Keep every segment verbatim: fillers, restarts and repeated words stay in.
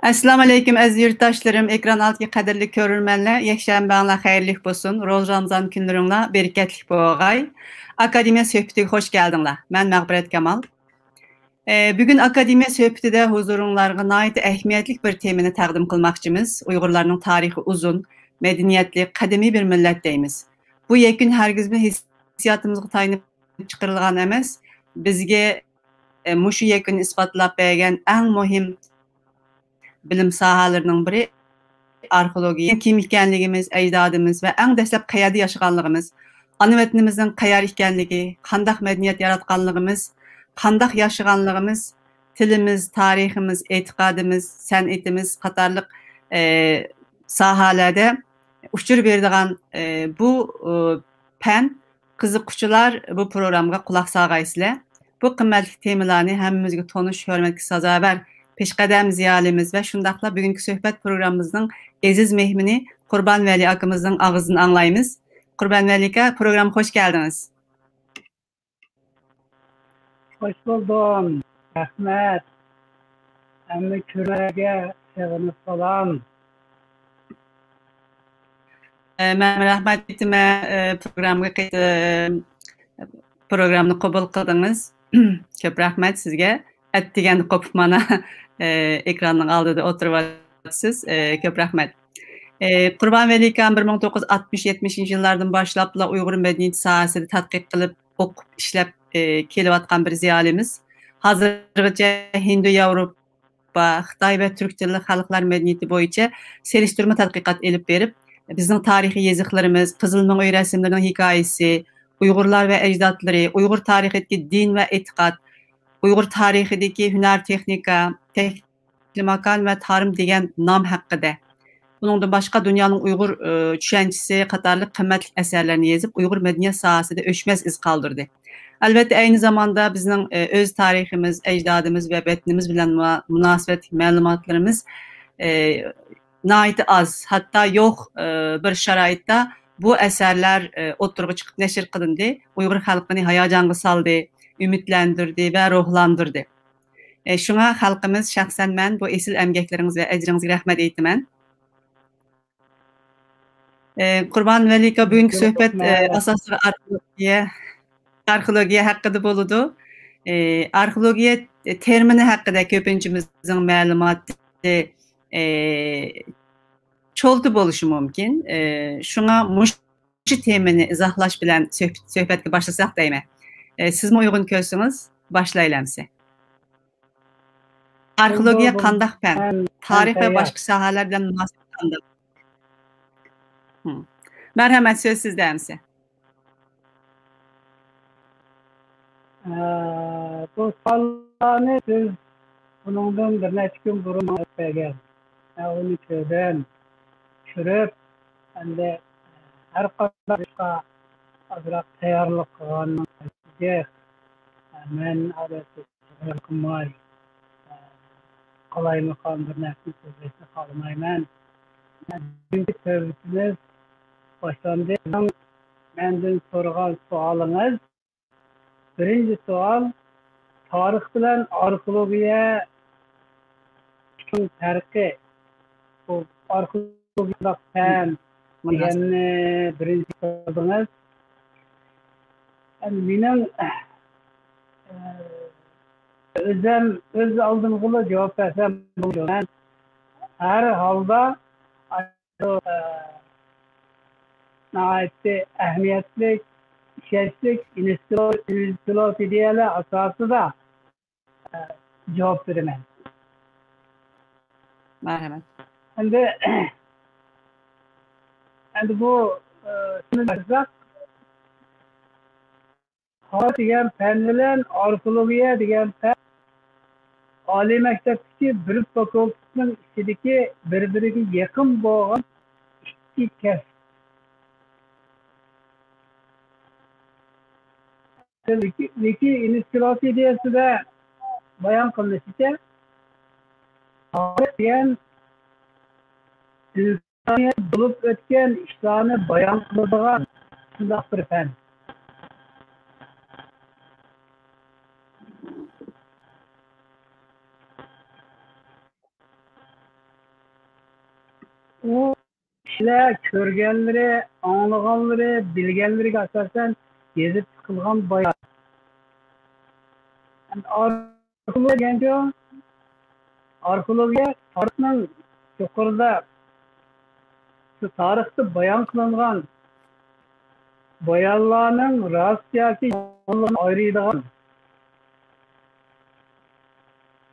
ئەسسالامۇئەلەيكۇم، ئەزىز يۇرتداشلىرىم، ئېكران ئالدىدىكى قەدىرلىك كۆرۈرمەنلەر، يەكشەنبەڭلار خەيرلىك بولسۇن، روزا رامىزان كۈنلىرىڭلار بەرىكەتلىك بولغاي. ئاكادېمىيە سۆھبىتىگە خوش كەلدىڭلار. مەن مەغپىرەت كامال. ئە، بۈگۈن ئاكادېمىيە سۆھبىتىدە ھۇزۇرۇڭلارغا ناھايىتى ئەھمىيەتلىك بىر تېمىنى تەقدىم قىلماقچىمىز. ئۇيغۇرلارنىڭ تارىخى ئۇزۇن، مەدەنىيەتلىك، قەدىمىي بىر مىللەت دەيمىز. بۇ يەكۈن ھەرگىزمۇ ھېسسىياتىمىزغا تايىنىپ چىقىرىلغان ئەمەس. بىزگە، ئە، مۇشۇ يەكۈننى ئىسپاتلاپ بەرگەن ئەڭ مۇھىم بىلىم ساھەلىرىنىڭ بىرى ئارخېئولوگىيە. كىم ئىكەنلىكىمىز، ئەجدادىمىز ۋە ئەڭ دەسلەپ قەيەردە ياشىغانلىقىمىز، ئانا ۋەتىنىمىزنىڭ قەيەر ئىكەنلىكى، قانداق مەدەنىيەت ياراتقانلىقىمىز، قانداق ياشىغانلىقىمىز، تىلىمىز، تارىخىمىز، ئېتىقادىمىز، سەنئىتىمىز قاتارلىق، ئە، ساھەلەردە ئۇچۇر بېرىدىغان، ئە، بۇ، ئۇ، پەن قىزىققۇچىلار بۇ پروگراممىغا قۇلاق سالغايسىلەر. بۇ قىممەتلىك تېمىلارنى ھەممىمىزگە تونۇش، ھۆرمەتكە سازاۋەر پېشقەدەم زىيالىيىمىز ۋە شۇنداقلا بۈگۈنكى سۆھبەت پروگراممىمىزنىڭ ئېزىز مېھمىنى قۇربان ۋەلى ئاكىمىزنىڭ ئاغزىدىن ئاڭلايمىز. قۇربان ۋەلى ئاكا، پروگراممىغا خوش كەلدىڭىز. خوش بولدۇم. رەھمەت. ھەممە كۆرۈرمەنلەرگە سېغىنىپ سالام. ئە، مەن رەھمەت ئېيتىمەن، ئە، پروگراممىغا قېتىپ، پروگراممىنى قوبۇل قىلدىڭىز. كۆپ رەھمەت سىزگە. ئەتىگەندە قوپۇپ مانا، ئە، ئېكراننىڭ ئالدىدا ئولتۇرۇۋاتىسىز. ئە، كۆپ رەھمەت. ئە، قۇربان ۋەلى ئاكام بىر مىڭ توققۇز يۈز ئاتمىش يەتمىشىنچى يىللاردىن باشلاپلا ئۇيغۇر مەدەنىيىتى ساھەسىدە تەتقىق قىلىپ، ئوقۇپ، ئىشلەپ، ئە، كېلىۋاتقان بىر زىيالىيمىز. ھازىرغىچە ھىندى ياۋروپا، خىتاي ۋە تۈرك تىللىق خەلقلەر مەدەنىيىتى بويىچە سېلىشتۇرما تەتقىقات ئېلىپ بېرىپ، بىزنىڭ تارىخىي يېزىقلىرىمىز، قىزىل مېڭە ئۆي رەسىملىرىنىڭ ھېكايىسى، ئۇيغۇرلار ۋە ئەجدادلىرى، ئۇيغۇر تارىخىدىكى دىن ۋە ئېتىقاد، ئۇيغۇر تارىخىدىكى ھۈنەر، تېخنىكا، تەكلىماكان ۋە تارىم دېگەن نام ھەققىدە، بۇنىڭدىن باشقا دۇنيانىڭ ئۇيغۇر، ئە، چۈشەنچىسى قاتارلىق قىممەتلىك ئەسەرلەرنى يېزىپ، ئۇيغۇر مەدەنىيەت ساھەسىدە ئۆچمەس ئىز قالدۇردى. ئەلۋەتتە، ئەينى زاماندا بىزنىڭ، ئە، ئۆز تارىخىمىز، ئەجدادىمىز ۋە ۋەتىنىمىز بىلەن مۇ-، مۇناسىۋەتلىك مەلۇماتلىرىمىز، ئە، ناھايىتى ئاز، ھەتتا يوق، ئە، بىر شارائىتتا بۇ ئەسەرلەر، ئە، ئوتتۇرىغا چىقىپ نەشر قىلىندى، ئۇيغۇر خەلقىنى ھاياجانغا سالدى، ئۈمىدلەندۈردى ۋە روھلاندۇردى. ئە، شۇڭا خەلقىمىز، شەخسەن مەن بۇ ئېسىل ئەمگەكلىرىڭىز ۋە ئەجرىڭىزگە رەھمەت ئېيتىمەن. ئە، قۇربان ۋەلى ئاكا، بۈگۈنكى سۆھبەت، ئە، ئاساسلىقى ئارخېئولوگىيە، ئارخېئولوگىيە ھەققىدە بولىدۇ. ئە، ئارخېئولوگىيە تېرمىنى ھەققىدە كۆپىنچىمىزنىڭ مەلۇماتى، ئە، چولتا بولۇشى مۇمكىن. ئە، شۇڭا مۇشۇ تېمىنى ئىزاھلاش بىلەن سۆھبەت، سۆھبەتكە باشلىساق دەيمەن. ئە، سىزمۇ ئۇيغۇن كۆرسىڭىز، باشلايلى ئەمسە. ئارخېئولوگىيە قانداق پەن؟ تارىخ ۋە باشقا ساھەلەر بىلەن مۇناسىۋىتى قانداق؟ مەرھەمەت، سۆز سىزدە ئەمسە. ئە، بۇ سوئاللارنى سىز بۇنىڭدىن بىر نەچچە كۈن بۇرۇن ماڭا ئېلىپ بەرگەن. مەن ئۇنى كۆردۈم، چۈشۈرۈپ، ئەمدى ھەر قانداق ئىشقا ئازراق تەييارلىق قىلغاننىڭ پايدىسى. مەن ئادەتتە تەييار قىلماي، قالايمىقان بىر نەرسىنى سۆزلەشنى خالىمايمەن. بۈگۈنكى سۆھبىتىمىز باشلاندى. سىزنىڭ مەندىن سورىغان سوئالىڭىز، بىرىنچى سوئال، تارىخ بىلەن ئارخېئولوگىيە ئىككىنىڭ پەرقى. بۇ ئارخېئولوگىيە پەن دېگەننى بىرىنچى سورىدىڭىز. ئەمدى مېنىڭ، ئە، ئۆزۈم، ئۆز ئالدىمغىلا جاۋاب بەرسەم بولىدۇ. مەن ھەر ھالدا ئاشۇ، ئە، ناھايىتى ئەھمىيەتلىك، ئىشەنچلىك ئېنسىكلو-، ئېنسىكلوپېدىيەلەر ئاساسىدا، ئە، جاۋاب بېرىمەن. مەرھەمەت. ئەمدى، ئەمدى بۇ، ئە، تارىخ دېگەن پەن بىلەن ئارخېئولوگىيە دېگەن پەن ئالىي مەكتەپتىكى بىر فاكۇلتېتنىڭ ئىچىدىكى بىر-بىرىگە يېقىن بولغان ئىككى كەسىپ. لېكىن، لېكىن ئېنسىكلوپېدىيەسىدە بايان قىلىنىشىچە، تارىخ دېگەن ئىنسانىيەت بولۇپ ئۆتكەن ئىشلارنى بايان قىلىدىغان شۇنداق بىر پەن. كىشىلەر كۆرگەنلىرى، ئاڭلىغانلىرى، بىلگەنلىرىگە ئاساسەن يېزىپ چىقىلغان بايان. ئارخېئولوگىيە دېگەنچۇ؟ ئارخېئولوگىيە تارىخنىڭ يۇقىرىدا، شۇ تارىختا بايان قىلىنغان بايانلارنىڭ راست ياكى يالغانلىقىنى ئايرىيدىغان،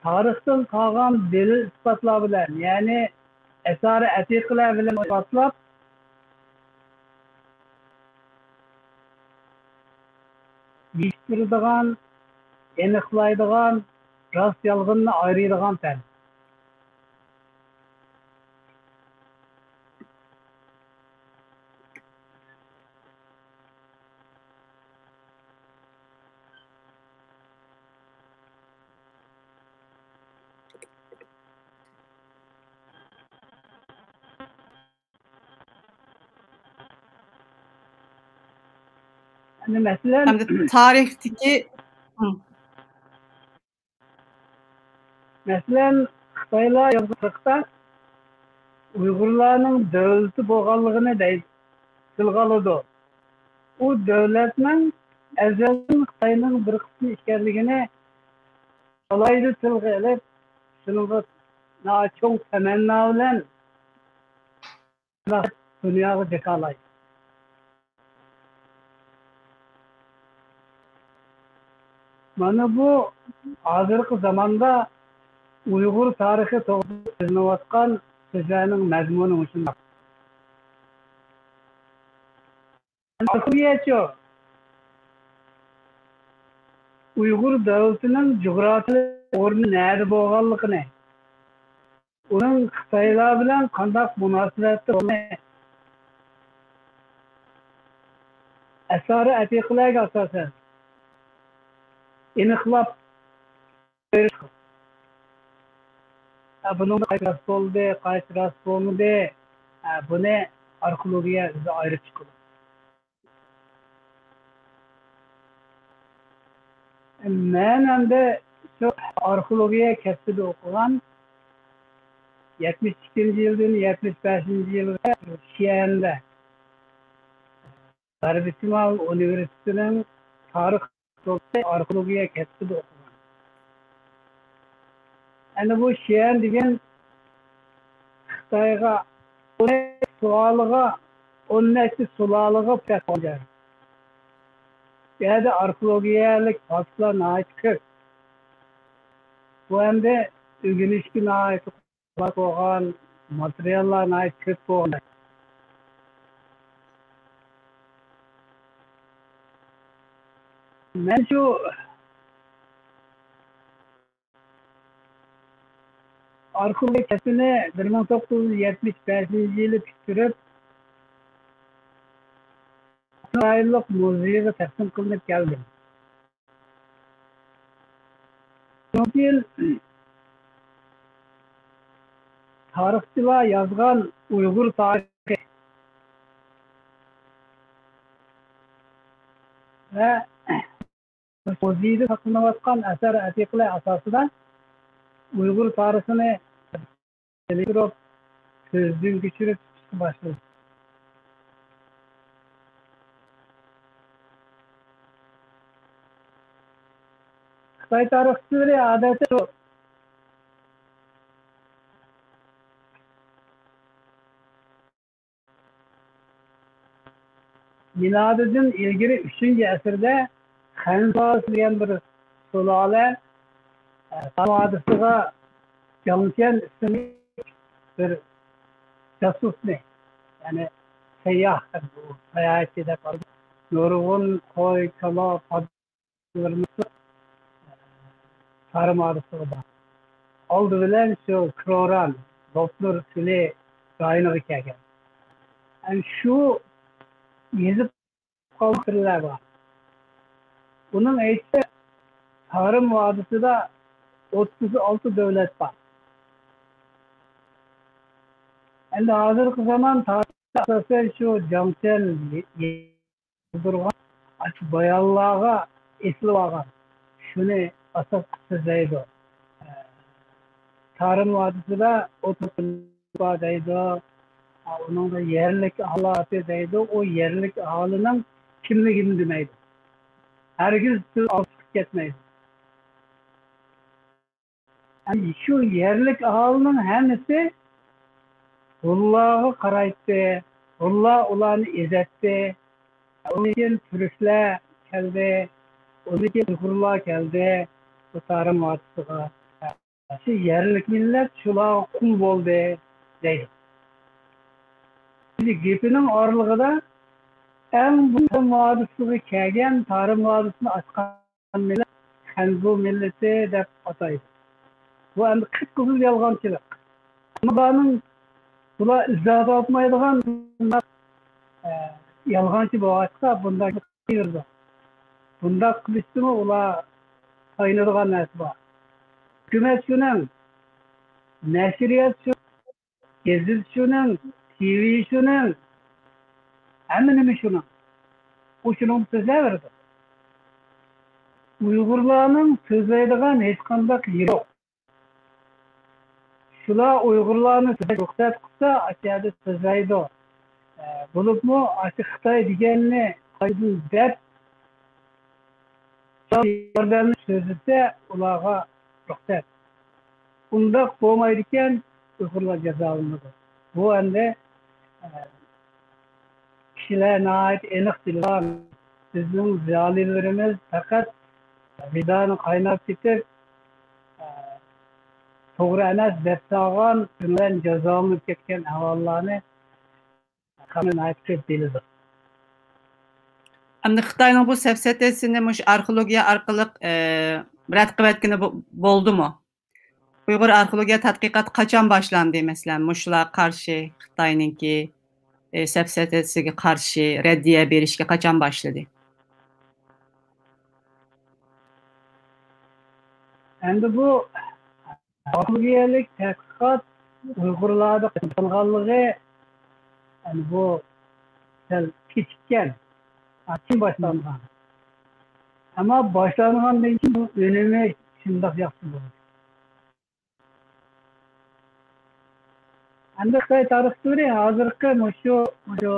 تارىختىن قالغان دەلىل-ئىسپاتلار بىلەن، يەنى ئاسارە ئەتىقىلەر بىلەن ئىسپاتلاپ، يېتىشتۈرىدىغان، ئېنىقلايدىغان، راست-يالغىنىنى ئايرىيدىغان پەن. مەسىلەن، ھەمدە تارىختىكى، ھم. مەسىلەن، خىتايلار يازغان تارىختا ئۇيغۇرلارنىڭ دۆلىتى بولغانلىقىنى دەيدۇ، تىلغا ئالىدۇ. ئۇ دۆلەتنىڭ ئەزەلدىن خىتاينىڭ بىر قىسمى ئىكەنلىكىنى ئالاھىدە تىلغا ئېلىپ، شۇنىڭغا ناھايىتى چوڭ تەمەننا بىلەن دۇنياغا جاكارلايدۇ. مانا بۇ ھازىرقى زاماندا ئۇيغۇر تارىخى توغرىسىدا سۆزلىنىۋاتقان سۆزلەرنىڭ مەزمۇنى مۇشۇنداق. ئارخېئولوگىيەچۇ؟ ئۇيغۇر دۆلىتىنىڭ جۇغراپىيەلىك ئورنى نەدە بولغانلىقىنى، ئۇنىڭ خىتايلار بىلەن قانداق مۇناسىۋەتتە بولغىنى ئاسارە ئەتىقىلەرگە ئاساسەن ئېنىقلاپ بېرىش. ھە، بۇنىڭدا قايسى راست بولدى، قايسى راست بولمىدى، ھە، بۇنى ئارخېئولوگىيە ئۆزى ئايرىپ چىقىدۇ. مەن ئەمدى شۇ ئارخېئولوگىيە كەسپىدە ئوقۇغان، يەتمىش ئىككىنچى يىلدىن يەتمىش بەشىنچى يىلغا شىئەندە غەربىي شىمال ئۇنىۋېرسىتېتىنىڭ تارىخ ئارخېئولوگىيە كەسپىدە ئوقۇغان. ئەنە بۇ شىئەن دېگەن خىتايغا ئون نەچچە سۇلالىغا، ئون نەچچە سۇلالىغا پەتھ بولغان جاي. بۇ يەردە ئارخېئولوگىيەلىك پاكىتلار ناھايىتى كۆپ. بۇ ئەمدى ئۆگىنىشكە ناھايىتى بولغان ماتېرىياللار ناھايىتى كۆپ بولغان. مەن شۇ ئارخېئولوگىيە كەسپىنى بىر مىڭ توققۇز يۈز يەتمىش بەشىنچى يىلى پۈتتۈرۈپ، ئىسرائىللىق مۇزېيغا تەقدىم قىلىنىپ كەلدىم. شۇنىڭ ئۈچۈن تارىخچىلار يازغان ئۇيغۇر تارىخى ۋە مۇزېيدا ساقلىنىۋاتقان ئەسەر ئەتىقىلەر ئاساسىدا ئۇيغۇر تارىخىنى سېلىشتۇرۇپ، كۆزدىن كەچۈرۈپ چىقىشقا باشلىدى. خىتاي تارىخچىلىرى ئادەتتە شۇ مىلادىدىن ئىلگىرى ئۈچىنچى ئەسىردە خەن سۇلالىسى دېگەن بىر سۇلالە، ئە، تارىم ۋادىسىغا جاڭچيەن ئىسىملىك بىر جاسۇسنى، يەنى سەيياھ، بۇ ساياھەتچى دەپ ئاتىلىدۇ. نۇرغۇن قوي، كالا، تارىم ۋادىسىغا بار. ئالدى بىلەن شۇ كروران، لوپنۇر كۆلى رايونىغا كەلگەن. ئەنە شۇ يېزىپ قالغان خەتلەر بار. ئۇنىڭ ئېيتىشىچە، تارىم ۋادىسىدا ئوتتۇز ئالتە دۆلەت بار. ئەمدى ھازىرقى زامان تارىختا ئاساسەن شۇ جاڭچيەن يېزىلدۇرغان ئاشۇ بايانلارغا ئېسىلىۋالغان، شۇنى ئاساس قىلىپ سۆزلەيدۇ. تارىم ۋادىسىدا ئوتتۇز بار دەيدۇ. ئۇنىڭدا يەرلىك ئاھالى دەيدۇ، ئۇ يەرلىك ئاھالىنىڭ كىملىكىنى دېمەيدۇ. ھەرگىز سۆز ئالقىشقا كەتمەيدۇ. شۇ يەرلىك ئاھالىنىڭ ھەممىسى ھونلارغا قارايتتى، ھونلار ئۇلارنى ئېزەتتى. ئۇنىڭدىن كېيىن تۈركلەر كەلدى، ئۇنىڭدىن كېيىن ئۇيغۇرلار كەلدى بۇ تارىم ۋادىسىغا. شۇ يەرلىك مىللەت شۇلارغا قۇل بولدى دەيدۇ. گېپىنىڭ ئارىلىقىدا ئەڭ بۇ تارىم ۋادىسىغا كەلگەن، تارىم ۋادىسىنى ئاچقان مىللەت خەنزۇ مىللىتى دەپ ئاتايدۇ. بۇ ئەمدى قىپقىزىل يالغانچىلىق. ئەمما بۇلارنىڭ، بۇلار ئىزاھ تاپمايدىغان، ئە، يالغانچى بولغاچقا بۇنداق قىلىدۇ. بۇنداق قىلىشتىمۇ ئۇلار تايىنىدىغان نەرسە بار. ھۆكۈمەت شۇنىڭ، نەشرىيات شۇ، گېزىت شۇنىڭ، تىۋى شۇنىڭ، ھەممە نېمە شۇنىڭ. ئۇ شۇنىڭدا سۆزلەۋېرىدۇ. ئۇيغۇرلارنىڭ سۆزلەيدىغان ھېچقانداق يېرى يوق. شۇلار ئۇيغۇرلارنى سۆزلەشكە رۇخسەت قىلسا، ئاشۇ يەردە سۆزلەيدۇ. ئە، بولۇپمۇ ئاشۇ خىتاي دېگەننى قايتىدىن دەپ، ياردەمنى سۆزلىسە، ئۇلارغا رۇخسەت. ئۇنداق بولمايدىكەن، ئۇيغۇرلار جازالىنىدۇ. بۇ ئەمدى، ئە، كىشىلەر ناھايىتى ئېنىق بىلىدىغان، بىزنىڭ زىيالىيلىرىمىز پەقەت ۋىجدانى قايناپ كېتىپ، ئە، توغرا ئەمەس دەپ سالغان، شۇنىڭ بىلەن جازالىنىپ كەتكەن ئەھۋاللارنى خەلق ناھايىتى كۆپ بىلىدۇ. ئەمدى خىتاينىڭ بۇ سەپسەتىسىنى مۇشۇ ئارخېئولوگىيە ئارقىلىق، ئە، رەت قىلىۋەتكىلى بو-، بولدىمۇ؟ ئۇيغۇر ئارخېئولوگىيە تەتقىقاتى قاچان باشلاندى، مەسىلەن، مۇشۇلارغا قارشى خىتاينىڭكى، ئە، سەپسەتىسىگە قارشى رەددىيە بېرىشكە قاچان باشلىدى؟ ئەمدى بۇ ئارخېئولوگىيەلىك تەتقىقات ئۇيغۇرلاردا باشلانغانلىقى، يەنى بۇ سەل كېچىككەن، كېيىن باشلانغان. ئەمما باشلانغاندىن كېيىن بۇ ئۈنۈمى شۇنداق ياخشى بولدى. ئەمدى خىتاي تارىخچىلىرى ھازىرقى مۇشۇ، مۇشۇ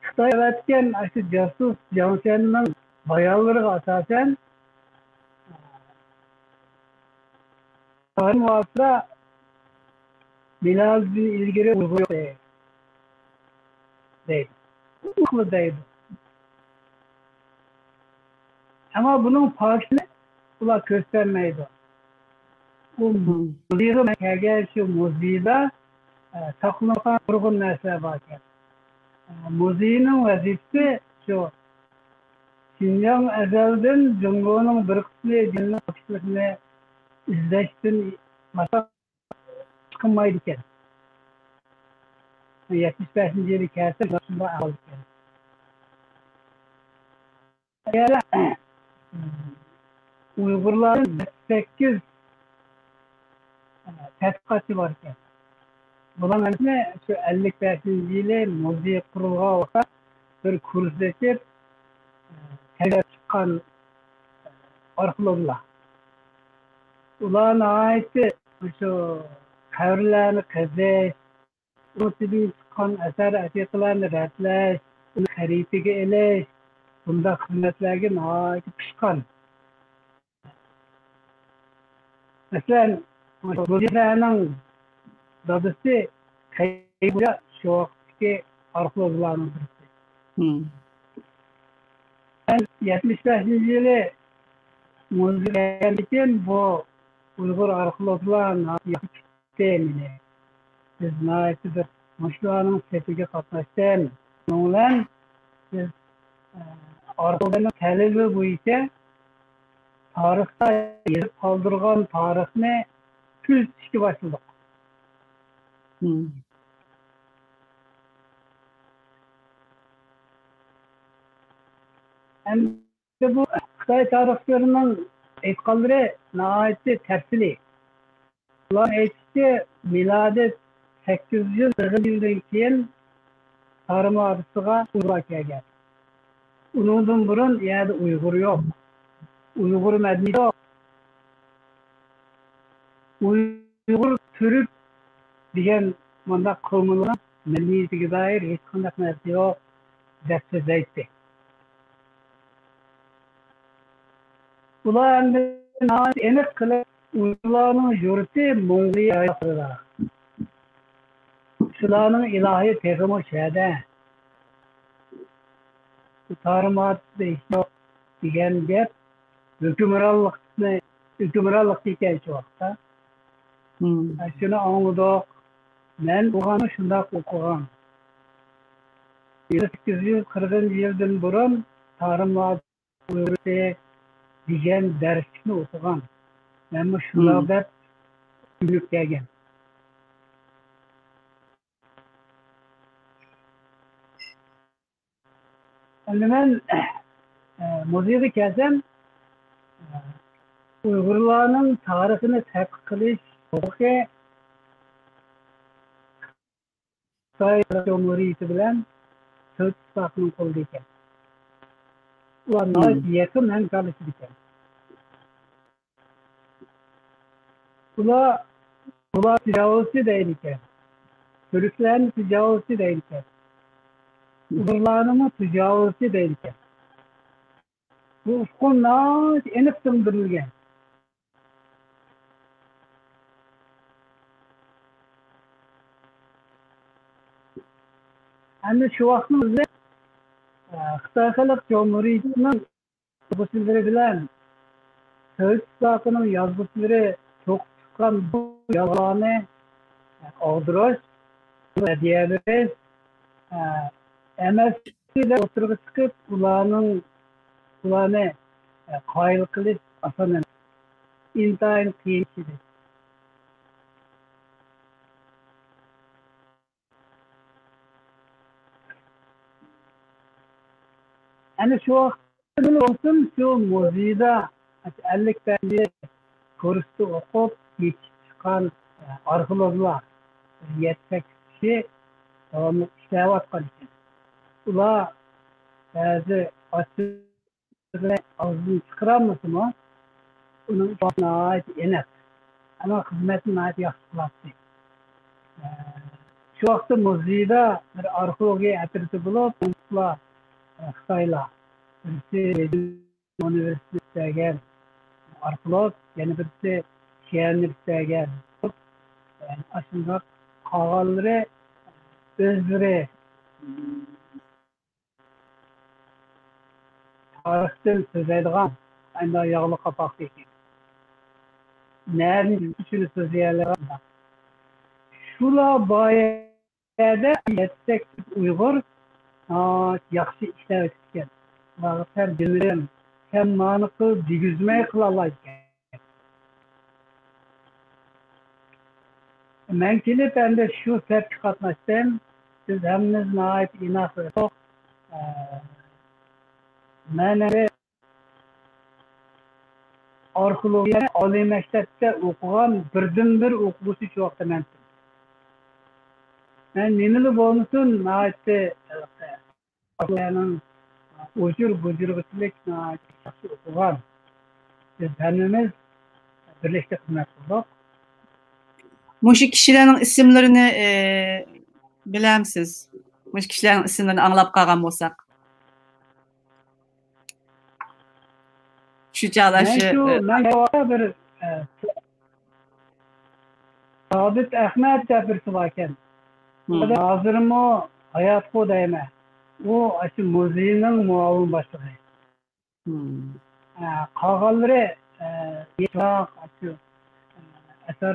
خىتاي ئەۋەتكەن ئاشۇ جاسۇس جاڭ شيەننىڭ بايانلىرىغا ئاساسەن، تارىم ۋاسىتە مىلادىدىن ئىلگىرى ئۇيغۇر يوق دەيدۇ. ئۇيغۇر دەيدۇ. ئەمما بۇنىڭ پاكىتىنى ئۇلار كۆرسەتمەيدۇ. بۇ مۇزېيغا مەن كەلگەن، شۇ مۇزېيدا، ئە، ساقلانغان نۇرغۇن نەرسىلەر بار ئىكەن. ئە، مۇزېينىڭ ۋەزىپىسى شۇ، شىنجاڭ ئەزەلدىن جۇڭگونىڭ بىر قىسمى دىنىنىڭ پاكىتلىقىنى ئىزدەشتىن باشقا چىقمايدىكەن. يەتمىش بەشىنچى يىلى كەلسە، شۇنداق ئەھۋال ئىكەن. يەنە ئۇيغۇرلاردا سەككىز تەتقىقاتچى بار ئىكەن. بۇلارنىڭ ھەممىسى شۇ ئەللىك بەشىنچى يىلى مۇزېي قۇرۇلغان ۋاقىتتا بىر كۇرس ئېچىپ، تەييارلاپ چىققان ئارخېئولوگلار. ئۇلار ناھايىتى شۇ قەبرىلەرنى قېزىش، ئۇنىڭ ئىچىدىن چىققان ئەسەر ئەتىقىلەرنى رەتلەش، ئۇنى خەرىتىگە ئېلىش، بۇنداق خىزمەتلەرگە ناھايىتى پىشقان. مەسىلەن، مۇزېينىڭ دادىسى خەيرۇللا شۇ ۋاقىتتىكى ئارخېئولوگلارنىڭ بىرسى. مەن يەتمىش بەشىنچى يىلى مۇزېيغا كەلگەندىن كېيىن بۇ ئۇيغۇر ئارخېئولوگلار ناھايىتى ياخشى كۈتتى مېنى. بىز ناھايىتى بىر مۇشۇلارنىڭ سېپىگە قاتناشتىم. شۇنىڭ بىلەن بىز، ئە، ئارخېئولوگىيەنىڭ تەلىپى بويىچە تارىختا يېزىپ قالدۇرغان تارىخنى تۈزىتىشكە باشلىدۇق. مم. ئەمدى بۇ خىتاي تارىخچىلىرىنىڭ ئېيتقانلىرى ناھايىتى تەپسىلىي. ئۇلار ئېيتىشىچە، مىلادىي سەككىز يۈز قىرىق يىلدىن كېيىن تارىم ۋادىسىغا ئۇيغۇرلار كەلگەن. ئۇنىڭدىن بۇرۇن يەردە ئۇيغۇر يوق. ئۇيغۇر مەدەنىيىتى يوق. ئۇيغۇر، تۈرك، دېگەن مۇنداق قىلمىلىرىنىڭ مەدەنىيىتىگە دائىر ھېچقانداق نەرسە يوق، دەپ سۆزلەيتتى. ئۇلار ئەمدى ناھايىتى ئېنىق قىلىپ، ئۇيغۇرلارنىڭ يۇرتى موڭغۇلىيە رايونلىرىدا. شۇلارنىڭ ئىلاھى تېخىمۇ شۇ يەردە. تارىم ئارىسىدا ھېچ يوق دېگەن گەپ ھۆكۈمرانلىقنى، ھۆكۈمرانلىقتا ئىكەن شۇ ۋاقىتتا. مم. شۇنى ئاڭلىدۇق. مەن ئوقۇغاندا شۇنداق ئوقۇغان. سەككىز يۈز قىرىقىنچى يىلدىن بۇرۇن تارىم ئارىسىدا ئۇيغۇرچە دېگەن دەرسلىكنى ئوقۇغان. مەنمۇ شۇنداق مم. دەپ چۈشىنىپ كەلگەن. ئەمدى مەن، ئە، مۇزېيغا كەلسەم، ئە، ئۇيغۇرلارنىڭ تارىخىنى تەتقىق قىلىش ھوقۇقى خىتاي جۇمھۇرىيىتى بىلەن سوۋېت ئىتتىپاقىنىڭ قولىدا ئىكەن. ئۇلار ناھايىتى يېقىن ھەمكارلىشىدىكەن. ئۇلار، ئۇلار تاجاۋۇزچى دەيدىكەن. تۈركلەرنى تاجاۋۇزچى دەيدىكەن. ئۇيغۇرلارنىمۇ تاجاۋۇزچى دەيدىكەن. بۇ ئۇقۇم ناھايىتى ئېنىق سىڭدۈرۈلگەن. ئەمدى شۇ ۋاقىتنىڭ ئۆزىدە، ئە، خىتاي خەلق جۇمھۇرىيىتىنىڭ يازغۇچىلىرى بىلەن سوۋېت ئىتتىپاقىنىڭ يازغۇچىلىرى توقۇپ چىققان بۇ يازغۇلارنى ئاغدۇرۇش، رەددىيە بېرىش، ئە، ئەمەسلىكى ئوتتۇرىغا چىقىپ، ئۇلارنىڭ، ئۇلارنى، ئە، قايىل قىلىش ئاسان ئەمەس. ئىنتايىن قىيىن ئىش ئىدى. ئەنە شۇ ۋاقىتتا بولسۇن، شۇ مۇزېيدا ئەللىك بەشىنچى كۇرستا ئوقۇپ يېتىشىپ چىققان ئارخېئولوگلار يەتتە سەككىز كىشى داۋاملىق ئىشلەۋاتقان ئىكەن. ئۇلار بەزى ئاچچىقىنى ئاغزىدىن چىقىرالمىسىمۇ، ئۇنىڭ ئىشى ناھايىتى ئېنىق. ئەمما خىزمەتنى ناھايىتى ياخشى قىلاتتى. شۇ ۋاقىتتا مۇزېيدا بىر ئارخېئولوگىيە ئەترىتى بولۇپ، خىتايلار، بىرسى ئۇنىۋېرسىتېتتا ئىشلىگەن ئارخېئولوگ، يەنە بىرسى شيەننىڭ ئىشلىگەن. ئاشۇنداق قالغانلىرى ئۆزلىرى تارىختىن سۆزلەيدىغان، ئەمدى ياغلىق قاپاقتىكى. نەدىن چىقتى شۇنى سۆزلىيەلەيدىغان. شۇلار بار يەردە يەتتە سەككىز ئۇيغۇر، ئا، ياخشى ئىشلەۋېتىپتىكەن. ئۇلارغا سەن بىلمىدىم، سەن مانى قىل دېگۈزمەي قىلالايدىكەن. مەن كېلىپ ئەمدى شۇ سەپكە قاتناشتىم. بىز ھەممىمىز ناھايىتى ئىناق ئىدۇق. ئە، مەن ئەمدى ئارخېئولوگىيە ئالىي مەكتەپتە ئوقۇغان بىردىنبىر ئوقۇغۇچى شۇ ۋاقىتتا مەن. مەن نېمىلا بولمىسۇن، ناھايىتى، ئە، ئۇچۇر بۇجۇرغىچىلىك ناھايىتى ياخشى ئوقۇغان. بىز ھەممىمىز بىرلىكتە خىزمەت قىلدۇق. مۇشۇ كىشىلەرنىڭ ئىسىملىرىنى، ئى، بىلەمسىز؟ مۇشۇ كىشىلەرنىڭ ئىسىملىرىنى ئاڭلاپ قالغان بولساق. شۇ چاغلار مەن شۇ، شۇ، ئى، مەن شۇ ۋاقىتتا بىر، ئە، سابىت ئەخمەت دەپ بىرسى باركەن. مم. ھازىرمۇ ھاياتقۇ دەيمەن. ئۇ ئاشۇ مۇزېينىڭ مۇئاۋىن باشلىقى. مم. ئە، قالغانلىرى، ئە، يىراق، ئاشۇ، ئە، ئەسەر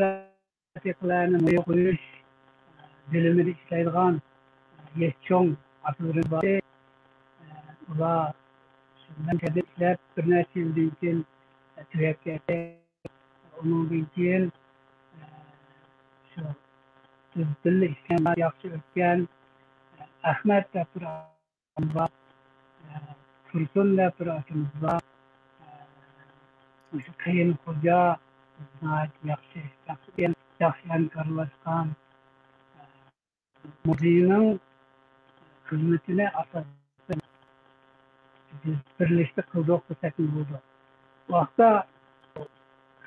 ئەتىقىلەرنى مۇزېيغا قويۇش، ئە، بۆلۈمىدە ئىشلەيدىغان، ئە، ياش چوڭ ئاكىلىرىمىز بار. ئە، ئۇلار شۇ مەن كەبى ئىشلەپ، بىر نەچچە يىلدىن كېيىن، ئە، تۈگەپ كەتتى. ئۇنىڭدىن كېيىن، ئە، شۇ بىز بىللە ئىشلىگەن، ياخشى ئۆتكەن، ئە، ئەخمەت دەپ بىر ئاكىمىز بار، ئە، تۇرسۇن دەپ بىر ئاكىمىز بار، ئە، مۇشۇ قېيۇم خوجا ناھايىتى ياخشى، ياخشى، ياخشى ھەمكارلاشقان، ئە، مۇزېينىڭ خىزمىتىنى ئاساسەن بىز بىرلىكتە قىلدۇق دېسەكمۇ بولىدۇ. بۇ ھەقتە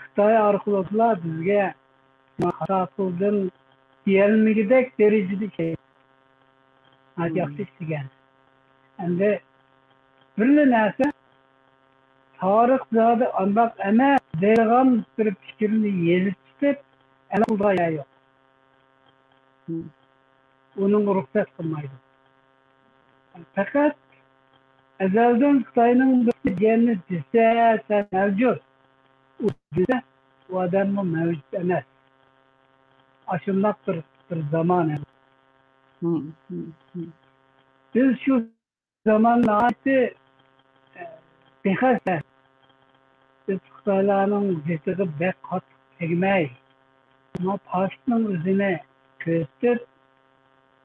خىتاي ئارخېئولوگلار بىزگە قاراتۇدىن دېيەلمىگۈدەك دەرىجىدە ئىشلەيدۇ. ناھايىتى ياخشى ئىشلىگەن. ئەمدى بىرلا نەرسە، تارىخ زادى ئانداق ئەمەس دەيدىغان بىر پىكىرنى يېزىپ چىقىپ ئەمەل قىلىدىغان يەر يوق. ئۇنىڭغا رۇخسەت قىلمايدۇ. پەقەت ئەزەلدىن خىتاينىڭ بىر دېگەننى دېسە، سەن مەۋجۇت. ئۇ دېسە، ئۇ ئادەممۇ مەۋجۇت ئەمەس. ئاشۇنداق بىر، بىر زامان. بىز شۇ زامان ناھايىتى، ئە، بىخەتەر. بىز خىتايلارنىڭ زىتىغا بەك قاتتىق تەگمەي، ئەمما پاكىتنىڭ ئۆزىنى كۆزىتىپ،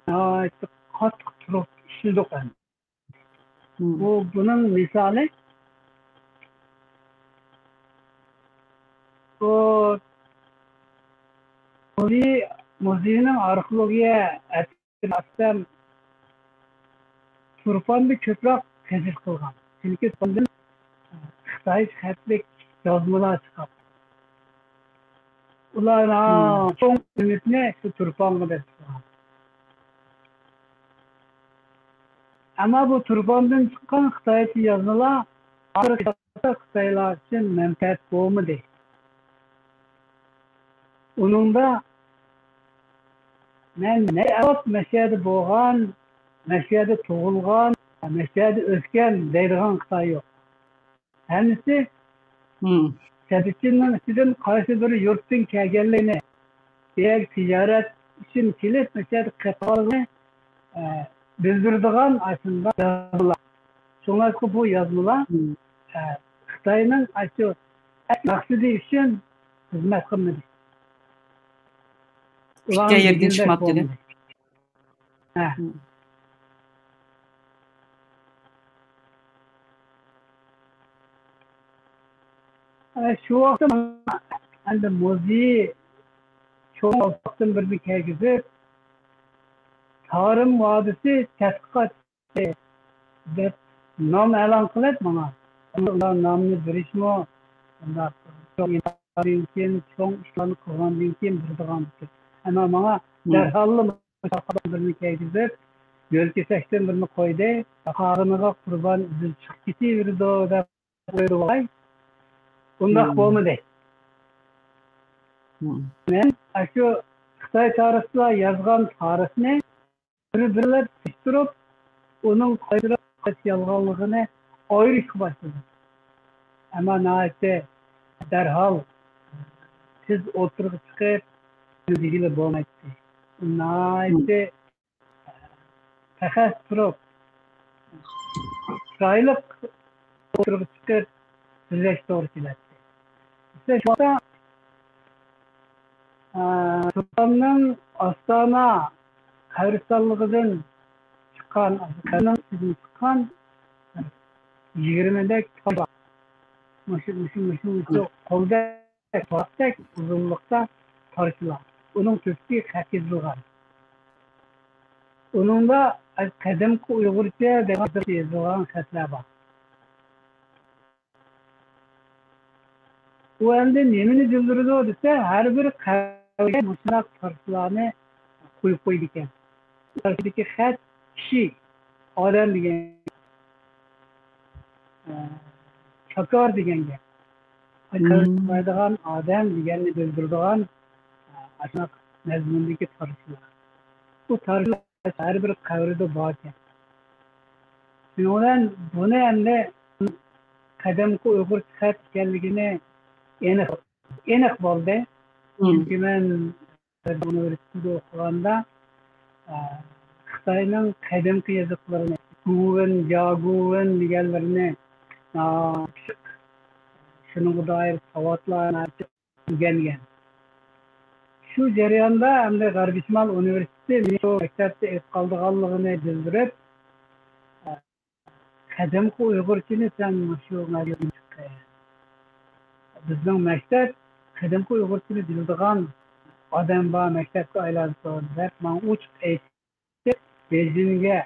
ناھايىتى قاتتىق تۇرۇپ ئىشلىدۇق ئەمدى. بۇ، بۇنىڭ مىسالى، بۇ مۇزېي، مۇزېينىڭ ئارخېئولوگىيە ئەترىتى ئاستەم تۇرپاندا كۆپرەك قېزىش قىلغان. چۈنكى تۇرپاندىن خىتايچە خەتلىك يازمىلار چىققان. ئۇلار چوڭ ئۈمىدنى شۇ تۇرپانغا بېسىغان. ئەمما بۇ تۇرپاندىن چىققان خىتايچە يازمىلار ئاخىرقى خىتايلار ئۈچۈن مەنپەئەت بولمىدى. ئۇنىڭدا مەن نەچچە ئەۋلاد مەشەدە بولغان، مەشەدە تۇغۇلغان، مەشەدە ئۆسكەن دەيدىغان خىتاي يوق. ھەممىسى سەددىچىننىڭ ئىچىدىن قايسى بىر يۇرتتىن كەلگەنلىكىنى، بۇ يەرگە تىجارەت ئۈچۈن كېلىپ، مۇشۇ يەردە قېلىپ قالغىنى، ئە، بىلدۈرىدىغان ئاشۇنداق يازمىلار. شۇڭلاشقا بۇ يازمىلار، ئە، خىتاينىڭ ئاشۇ مەقسىتى ئۈچۈن خىزمەت قىلمىدى. ئۇلارنىڭ دېگىنىدەك بولمىدى. ھە. ئە، شۇ ۋاقىتتا ماڭا ئەمدى مۇزېي چوڭ ئالپاقتىن بىرنى كىرگۈزۈپ، تارىم ۋادىسى تەتقىقات دەپ نام ئېلان قىلىپ ماڭا. ئۇلار نامنى بېرىشمۇ، ئۇنداق چوڭ ئىشلاردىن كېيىن، چوڭ ئىشلارنى قىلغاندىن كېيىن بېرىدىغان ئىدى. ئەمما ماڭا دەرھاللا مۇشۇ بىرنى كىرگۈزۈپ، يۆل كېسەكتىن بىرنى قويدى. قاغىنىغا قۇربان ئۈزۈپ چىقىپ كېتىۋېرىدۇ دەپ ئويلىدىم. ئۇنداق بولمىدى. مەن ئاشۇ خىتاي تارىخچىلار يازغان تارىخنى بىر-بىرلەپ سېلىشتۇرۇپ، ئۇنىڭ قايسى راست، قايسى يالغانلىقىنى ئايرىشقا باشلىدىم. ئەمما ناھايىتى دەرھال تېز ئوتتۇرىغا چىقىپ، دېگىلى بولمايتتى. ناھايىتى تەخەس تۇرۇپ، چىرايلىق ئوتتۇرىغا چىقىپ سۆزلەش توغرا كېلەتتى. بىزدە شۇ ۋاقىتتا، ئە، تۇرپاننىڭ ئاستانا قەبرىستانلىقىدىن چىققان، قەبرىنىڭ ئىچىدىن چىققان يىگىرمىدەك تاش بار. مۇشۇ، مۇشۇ، مۇشۇ، مۇشۇ قولدەك، تۇراقتەك ئۇزۇنلۇقتا تارچىلار. ئۇنىڭ تۈپى خەت يېزىلغان. ئۇنىڭدا قەدىمكى ئۇيغۇرچە دېگەن يېزىلغان خەتلەر بار. ئۇ ئەمدى نېمىنى بىلدۈرىدۇ دېسە، ھەر بىر قەبرىگە مۇشۇنداق تارچىلارنى قويۇپ قويىدىكەن. تارچىدىكى خەت كىشى، ئادەم دېگەن، ئە، چاكار دېگەن گەپ. قەبرىگە ئادەم دېگەننى بىلدۈرىدىغان، ئە، ئاشۇنداق مەزمۇندىكى تارچىلار. بۇ تارچىلار ھەر بىر قەبرىدە باركەن. شۇنىڭ بىلەن بۇنى ئەمدى قەدىمكى ئۇيغۇرچە خەت ئىكەنلىكىنى ئېنىق، ئېنىق بولدى. چۈنكى مەن ئۇنىۋېرسىتېتتا ئوقۇغاندا، ئە، خىتاينىڭ قەدىمكى يېزىقلىرىنى، گۇۋېن، جياگۇۋېن دېگەنلىرىنى، ئە، شۇنىڭغا دائىر ساۋاتلارنى ئۆگەنگەن. شۇ جەرياندا ئەمدى غەربىي شىمال ئۇنىۋېرسىتېتى مېنى شۇ مەكتەپتە ئېلىپ قالىدىغانلىقىنى بىلدۈرۈپ، قەدىمكى ئۇيغۇرچىنى سەن مۇشۇ مەكتەپتىن چىققىن. بىزنىڭ مەكتەپ قەدىمكى ئۇيغۇرچىنى بىلىدىغان ئادەم بار مەكتەپكە ئايلانسۇن دەپ ماڭا ئوچۇق ئېيتتى. بېيجىڭگە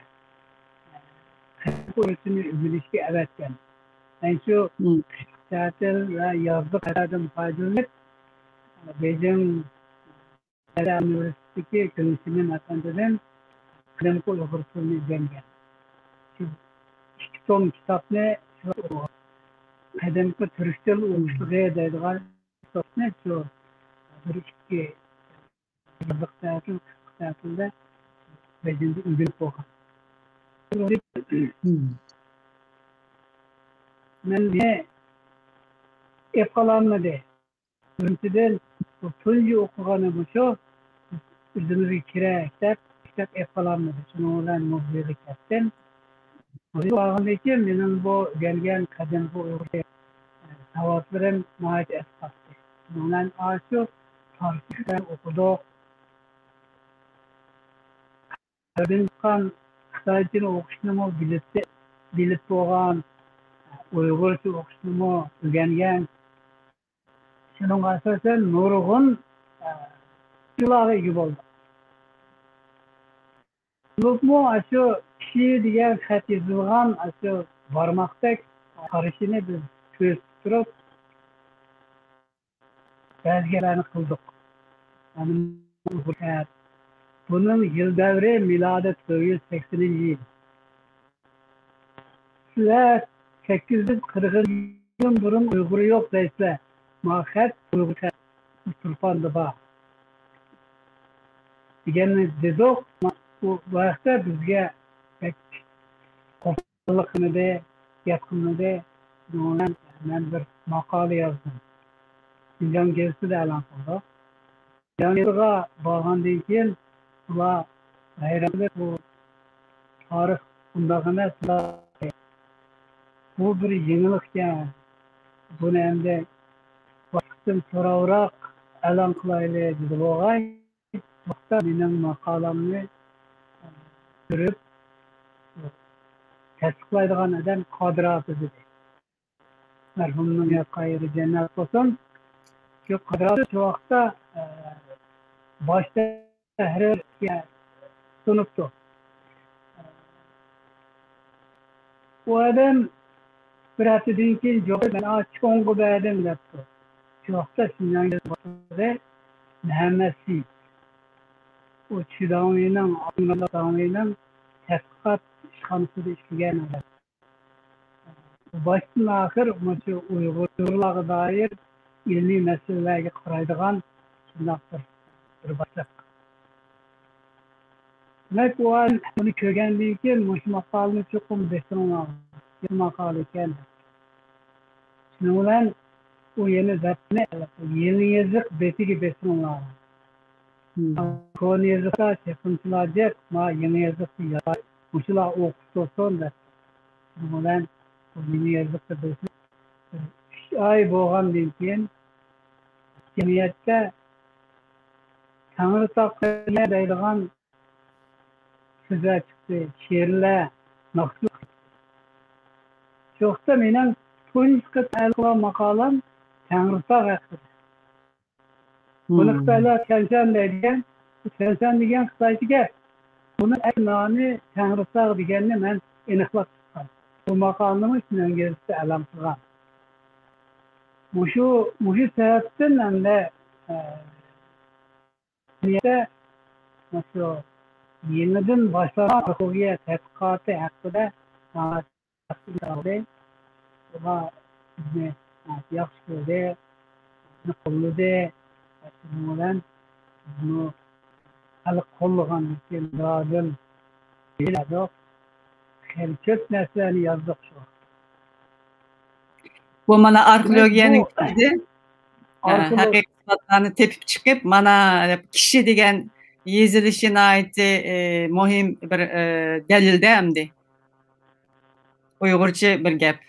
قەدىمكى ئۇيغۇرچىنى ئۆگىنىشكە ئەۋەتكەن. مەن شۇ قىشلىق تەتىل ۋە يازلىق تەتىلدىن پايدىلىنىپ، بېيجىڭ ئۇنىۋېرسىتېتىغا ئىنستىتۇتتىكى گۈلشېمىم ئەپەندىدىن قەدىمكى ئۇيغۇر تىلىنى ئۆگەنگەن. شۇ ئىككى توم كىتابنى شۇ قەدىمكى تۈرك تىل ئوقۇشلۇقى دەيدىغان كىتابنى شۇ بىر ئىككى يازلىق تەتىل، قىسقا تەتىلدە بېيجىڭدا ئۆگىنىپ بولغان. مەن ئېلىپ قالالمىدى. بىرىنچىدىن، بۇ تۇنجى ئوقۇغىنى مۇشۇ، ئۆزىمىزگە كېرەك دەپ كىتاب ئېلىپ قالالمىدى. شۇنىڭ بىلەن مۇزېيغا كەتتىم. مۇزېيغا بارغاندىن كېيىن مېنىڭ بۇ ئۆگەنگەن قەدىمكى ئۇيغۇرچە، ئە، ساۋاتلىرىم ناھايىتى ئەسقاتتى. شۇنىڭ بىلەن ئاشۇ پارسچە ئوقۇدۇق. ئەردىن چىققان خىتايچىنى ئوقۇشنىمۇ بىلىپ، بىلىپ بولغان، ئۇيغۇرچە ئوقۇشنىمۇ ئۆگەنگەن. شۇنىڭغا ئاساسەن نۇرغۇن، ئە، ئۇچۇرلارغا ئىگە بولدۇق. بولۇپمۇ ئاشۇ كىشى دېگەن خەت يېزىلغان ئاشۇ بارماقتەك قارىشىنى بىز كۆزىتىپ تۇرۇپ، بەزى گەپلەرنى قىلدۇق. يەنى ئۇيغۇر خەت. بۇنىڭ يىل دەۋرى مىلادى تۆت يۈز سەكسىنىنچى يىل. سىلەر سەككىز يۈز قىرىق يىل بۇرۇن ئۇيغۇر يوق دەيسىلەر. ما خەت ئۇيغۇر خەت. تۇرپاندا بار. دېگەننى دېدۇق. بۇ، بۇ ھەقتە بىزگە بەك قوپاللىق قىلمىدى، گەپ قىلمىدى. شۇنىڭ بىلەن مەن بىر ماقالە يازدىم. شىنجاڭ گېزىتىدە ئېلان قىلدۇق. شىنجاڭغا بارغاندىن كېيىن ئۇلار ھەيران قېلىپ، بۇ تارىخ ئۇنداق ئەمەس، بۇ بىر يېڭىلىقكەن، بۇنى ئەمدى باشقىدىن سوراۋراق ئېلان قىلايلى دېدى بولغاي. بۇ ھەقتە مېنىڭ ماقالەمنى كۆرۈپ تەستىقلايدىغان ئادەم قادىر ئاپا ئىدى. مەرھۇمنىڭ ياتقان يېرى جەننەت بولسۇن. شۇ قادىر ئاپا شۇ ۋاقىتتا، ئە، باش تەھرىرگە سۇنۇپتۇ. ئۇ ئادەم بىر ھەپتىدىن كېيىن جاۋاب، مەن ئا چوڭغا بەردىم دەپتۇ. شۇ ۋاقىتتا شىنجاڭ باشلىقى مەھەممەت سېيىت. ئۇ چۈداڭۋېينىڭ، ئابدۇمۇرات داڭۋېينىڭ تەتقىقات ئىشخانىسىدا ئىشلىگەن ئادەم. باشتىن ئاخىر مۇشۇ ئۇيغۇرلارغا دائىر ئىلمىي مەسىلىلەرگە قارايدىغان شۇنداق بىر، بىر باشلىق. دېمەك، ئۇ ئادەم بۇنى كۆرگەندىن كېيىن مۇشۇ ماقالىنى چوقۇم بېسىڭلار، ياخشى ماقالە ئىكەن. شۇنىڭ بىلەن ئۇ يەنە دەپتىنى يېڭى يېزىق بېتىگە بېسىڭلار. كونا يېزىقتا چېقىمچىلار جىق، ما يېڭى يېزىقتا ياش، مۇشۇلار ئوقۇپ تۇرسۇن دەپ. شۇنىڭ بىلەن بۇ يېڭى يېزىقتا بېسىپ، ئۈچ ئاي بولغاندىن كېيىن جەمئىيەتتە تەڭرىتاغ دەيدىغان سۆزلەر چىقتى، شېئىرلەر، ناخشا. شۇ ۋاقىتتا مېنىڭ تۇنجى قېتىم ئېلان قىلغان ماقالەم تەڭرىتاغ ھەققىدە. بۇنى خىتايلار تيەنشان دەيدىكەن. بۇ تيەنشان دېگەن خىتايچە گەپ. بۇنىڭ ئەسلى نامى تەڭرىتاغ دېگەننى مەن ئېنىقلاپ چىققان. بۇ ماقالىنىمۇ شىنجاڭ گېزىتىدە ئېلان قىلغان. مۇشۇ، مۇشۇ سەۋەبتىن ئەمدى، ئە، مۇشۇ يېڭىدىن باشلانغان ئارخېئولوگىيە تەتقىقاتى ھەققىدە ئۇلار بىزنى ياخشى كۆردى، بىزنى قوللىدى. شۇنىڭ بىلەن بىزمۇ خەلق قوللىغاندىن كېيىن بىراۋدىن بىلەدۇق. خېلى كۆپ نەرسىلەرنى يازدۇق شۇ ۋاقىتتا. بۇ مانا دېمەك، ئارخېئولوگىيەنىڭ بۇ ئىچىدە، ھە، ئارخېئولوگ- ھەقىقىي ئىسپاتلارنى تېپىپ چىقىپ، مانا كىشى دېگەن يېزىلىشى ناھايىتى، ئە، مۇھىم بىر، ئە، دەلىلدە ئەمدى. ئۇيغۇرچە بىر گەپ.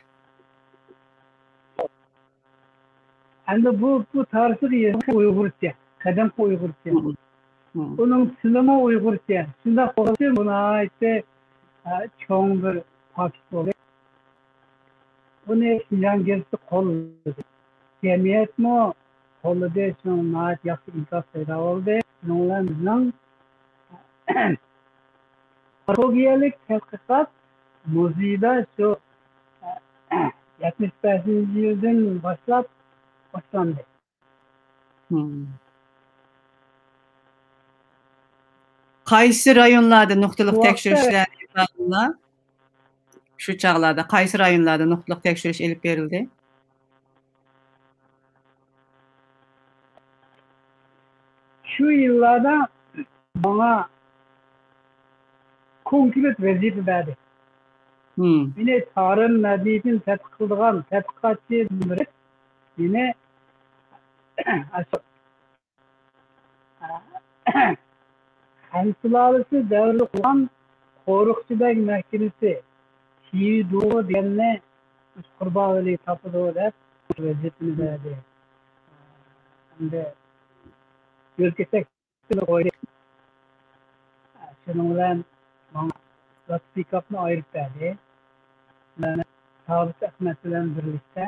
ئەمدى بۇ، بۇ تارىخىي يېزىق ئۇيغۇرچە، قەدىمكى ئۇيغۇرچە. ئۇنىڭ تىلىمۇ ئۇيغۇرچە. شۇنداق بولغاچقا، بۇ ناھايىتى، ئە، چوڭ بىر پاكىت بولدى. بۇنى شىنجاڭ گېزىتى قوللىدى. جەمئىيەتمۇ قوللىدى. شۇنىڭ ناھايىتى ياخشى ئىنكاس پەيدا بولدى. شۇنىڭ بىلەن بىزنىڭ ئارخېئولوگىيەلىك تەتقىقات مۇزېيدا شۇ يەتمىش بەشىنچى يىلدىن باشلاپ باشلاندى. مم. قايسى رايونلاردا نۇقتىلىق تەكشۈرۈشلەر ئېلىپ بارىلدى؟ شۇ چاغلاردا قايسى رايونلاردا نۇقتىلىق تەكشۈرۈش ئېلىپ بېرىلدى؟ شۇ يىللاردا ماڭا كونكرېت ۋەزىپە بەردى. مېنى تارىم مەدەنىيىتىنى تەتقىق قىلىدىغان تەتقىقاتچى بىر، مېنى خەن سۇلالىسى دەۋرىدە قۇرغان قورۇقچى بەگ مەھكىمىسى، شىدۇ دېگەننى قۇربانۋەلى تاپىدۇ دەپ ۋەزىپىنى بەردى. ئەمدى يۆلكىسەك قويدى. شۇنىڭ بىلەن ماڭا ۋاتىپىكاپنى ئايرىپ بەردى. مەن سابىت ئەخمەت بىلەن بىرلىكتە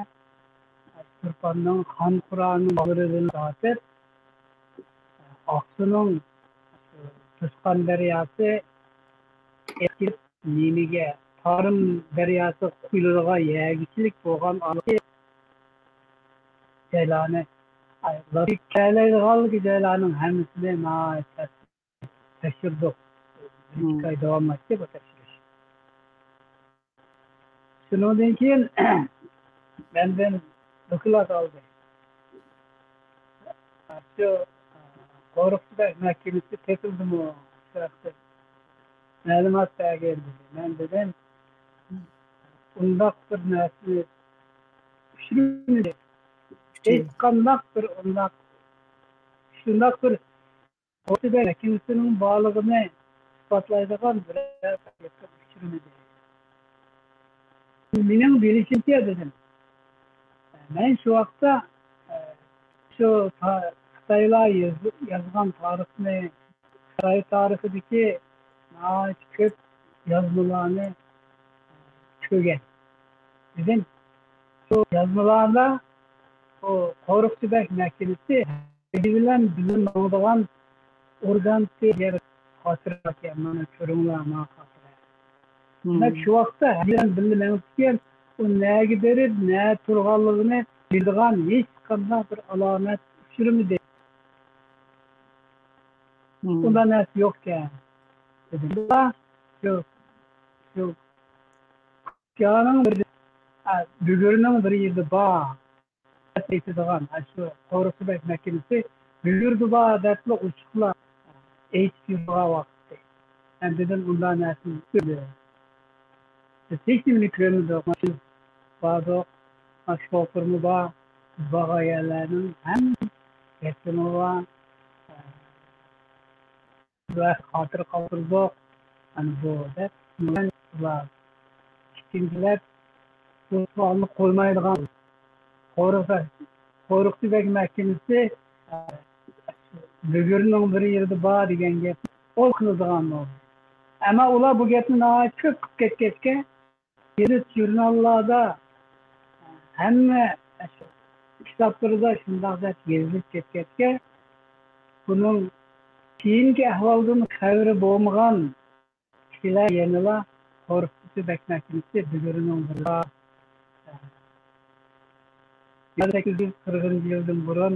تۇرپاننىڭ خان قورانىنىڭ باغلىرىدىن تارتىپ، ئاقسۇنىڭ توشقان دەرياسى ئېقىپ نېمىگە، تارىم دەرياسى قۇيۇلىدىغان يەرگىچىلىك بولغان ئارىلىقى جايلارنى، ئاي، كېلەلەيدىغانلىقى جايلارنىڭ ھەممىسىنى ناھايىتى تەكشۈردۇق. بىر ئىككى ئاي داۋاملاشتى بۇ تەكشۈرۈش. شۇنىڭدىن كېيىن مەندىن دوكلات ئالدى. شۇ قورۇقچى بەگ مەھكىمىسى تېپىلدىمۇ؟ شۇ ھەقتە مەلۇمات بەرگىن دېدى. مەن دېدىم، ئۇنداق بىر نەرسىنى ئۇچرىمىدى. ھېچقانداق بىر ئۇنداق، شۇنداق بىر ئوتتۇرا مەھكىمىسىنىڭ بارلىقىنى ئىسپاتلايدىغان بىرەر ھەقىقەت ئۇچرىمىدى. مېنىڭ بىلىشىمچە، دېدىم، مەن شۇ ۋاقىتتا، ئە، شۇ تا-، خىتايلار يېز-، يازغان تارىخنى، خىتاي تارىخىدىكى ناھايىتى كۆپ يازمىلارنى كۆرگەن. دېدىم، شۇ يازمىلاردا ئۇ قورۇقچى بەگ مەھكىمىسى ھەدە بىلەن بىللە ماڭىدىغان ئورگانتى دېگەن خاتىرە باركەن، مانا كۆرۈڭلار، مانا خاتىرە. دېمەك، شۇ ۋاقىتتا ھەدە بىلەن بىللە مېڭىپتىكەن، ئۇ نەگە بېرىپ، نەدە تۇرغانلىقىنى بىلىدىغان ھېچقانداق بىر ئالامەت ئۇچرىمىدى. ئۇنداق نەرسە يوقكەن، دېدىم. شۇ، شۇ، يانىڭ بىر، ئە، بۈگۈرنىڭ بىر يېرىدە بار. دەپ ئېيتىدىغان، ئاشۇ قورۇقچى بەگ مەھكىمىسى بۈگۈردە بار دەپلا ئوچۇقلا ئېيتىپ يۈرىدىغان ۋاقىتتى. مەن دېدىم، ئۇنداق نەرسىنى بىز ھېچ نېمىنى كۆرمىدۇق. ماشىنا باردۇق، شوپۇرمۇ بار، بىز بارغان يەرلەرنىڭ ھەممىسى يەتكىنى بار. ۋە خاتىرە قالدۇردۇق. ئەنە بۇ دەپ، ئۇلار ئىككىنچىلەپ بۇ سوئالنى قويمايدىغان. قورۇق-، قورۇقچى بەگ مەھكىمىسى، ئە، بۈگۈرنىڭ بىر يېرىدە بار دېگەن گەپنى قول قىلىدىغان بولدى. ئەمما ئۇلار بۇ گەپنى ناھايىتى كۆپ قىلىپ كەتكەچكە، گېزىت-ژۇرناللاردا، ھەممە كىتابلىرىدا شۇنداق دەپ يېزىلىپ كەتكەچكە، بۇنىڭ كېيىنكى ئەھۋالدىن خەۋىرى بولمىغان كىشىلەر يەنىلا قورقۇتقۇچى بەك مەھكىمىسى بۈگۈرنىڭ بىرىدا، يەنە سەككىز يۈز قىرىقىنچى يىلدىن بۇرۇن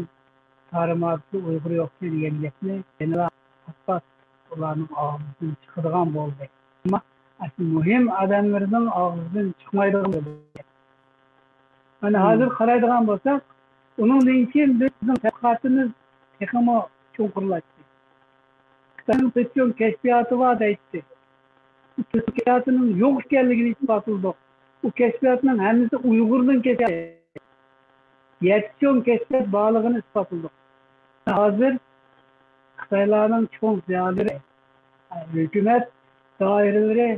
تارىماتىدا ئۇيغۇر يوقتى دېگەن گەپنى يەنىلا پات-پات ئۇلارنىڭ ئاغزىدىن چىقىدىغان بولدى. ئەمما ئاشۇ مۇھىم ئادەملىرىنىڭ ئاغزىدىن چىقمايدىغان بولدى. مانا ھازىر قارايدىغان بولساق، ئۇنىڭدىن كېيىن بىزنىڭ تەتقىقاتىمىز تېخىمۇ چوڭقۇرلاشتى. خىتاينىڭ تۆت چوڭ كەشپىياتى بار دەيتتى. بۇ تۆت كەشپىياتىنىڭ يوق ئىكەنلىكىنى ئىسپاتلىدۇق. ئۇ كەشپىياتنىڭ ھەممىسى ئۇيغۇرنىڭ كەشپىياتى. يەتتە چوڭ كەشپىيات بارلىقىنى ئىسپاتلىدۇق. ھازىر خىتايلارنىڭ چوڭ زىيالىيلىرى، ھۆكۈمەت دائىرىلىرى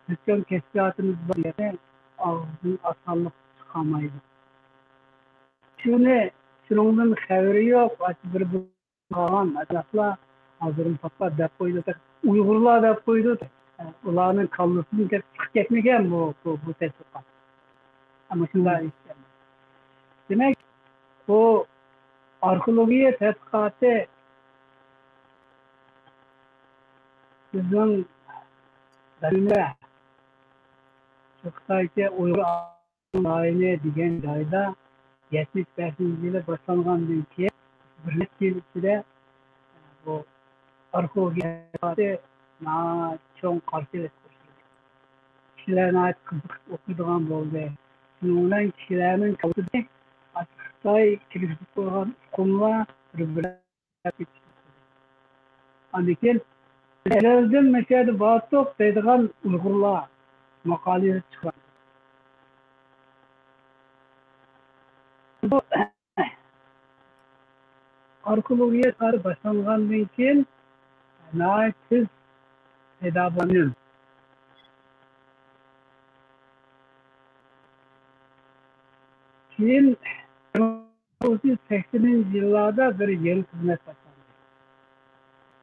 بىز چوڭ كەشپىياتىمىز بار دېگەننى ئاغزىدىن ئاسانلىقچە چىقارمايدۇ. شۇنى، شۇنىڭدىن خەۋىرى يوق، بىر قالغان ئەتراپلار ھازىرمۇ پات-پات دەپ قويدى، ئۇيغۇرلار دەپ قويدى. ئۇلارنىڭ كاللىسىدىن كەت-، چىقىپ كەتمىگەن بۇ، بۇ، بۇ تەتقىقات. ئەمما شۇنداق ئىكەن. دېمەك، بۇ ئارخېئولوگىيە تەتقىقاتى بىزنىڭ شۇ خىتايچە ئۇيغۇر رايونى دېگەن جايدا يەتمىش بەشىنچى يىلى باشلانغاندىن كېيىن، بىر نەچچە يىل ئىچىدە بۇ ئارخېئولوگىيە ناھايىتى چوڭ قارشىلىق كۈچلىرى. كىشىلەر ناھايىتى قىزىقىپ ئوقۇيدىغان بولدى. شۇنىڭ بىلەن كىشىلەرنىڭ كاللىسىدا خىتاي كىرگۈزۈپ قويغان ئۇقۇملار بىر-بىرلەپ كېتىشتى. ئاندىن كېيىن ئەزەلدىن مەشەدە بارتۇق دەيدىغان ئۇيغۇرلار ماقالە يېزىپ چىققان. بۇ ئارخېئولوگىيە تارىخى باشلانغاندىن كېيىن ناھايىتى تېز پەيدا بولغان. كېيىن توققۇز يۈز سەكسىنىنچى يىللاردا بىر يېڭى خىزمەت باشلاندى.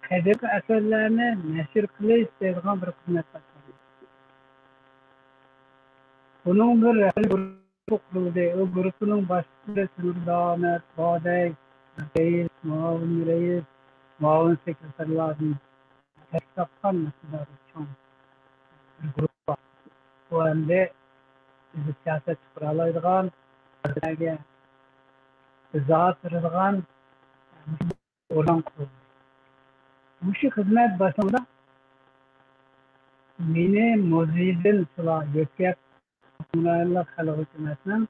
قەدىمكى ئەسەرلەرنى نەشر قىلىش دەيدىغان بىر خىزمەت باشلاندى. بۇنىڭ بىر رەھبىرىي گۇرۇپپا قۇرۇلدى. ئۇ گۇرۇپپىنىڭ باشلىقى سۆمۈر داۋامەت، بادەي رەئىس، مۇئاۋىن رەئىس، مۇئاۋىن سېكرېتارلاردىن تەشكىل تاپقان مىقداردا چوڭ بىر گۇرۇپپا. بۇ ئەمدى بىز سىياسەت چىقىرالايدىغان، بىرلەرگە ئىزاھات بېرىدىغان ئورگان قۇرۇلدى. مۇشۇ خىزمەت باشلىغاندا مېنى مۇزېيدىن شۇلار يۆتكەپ، ئاپتونوم رايونلۇق خەلق ھۆكۈمەتنىڭ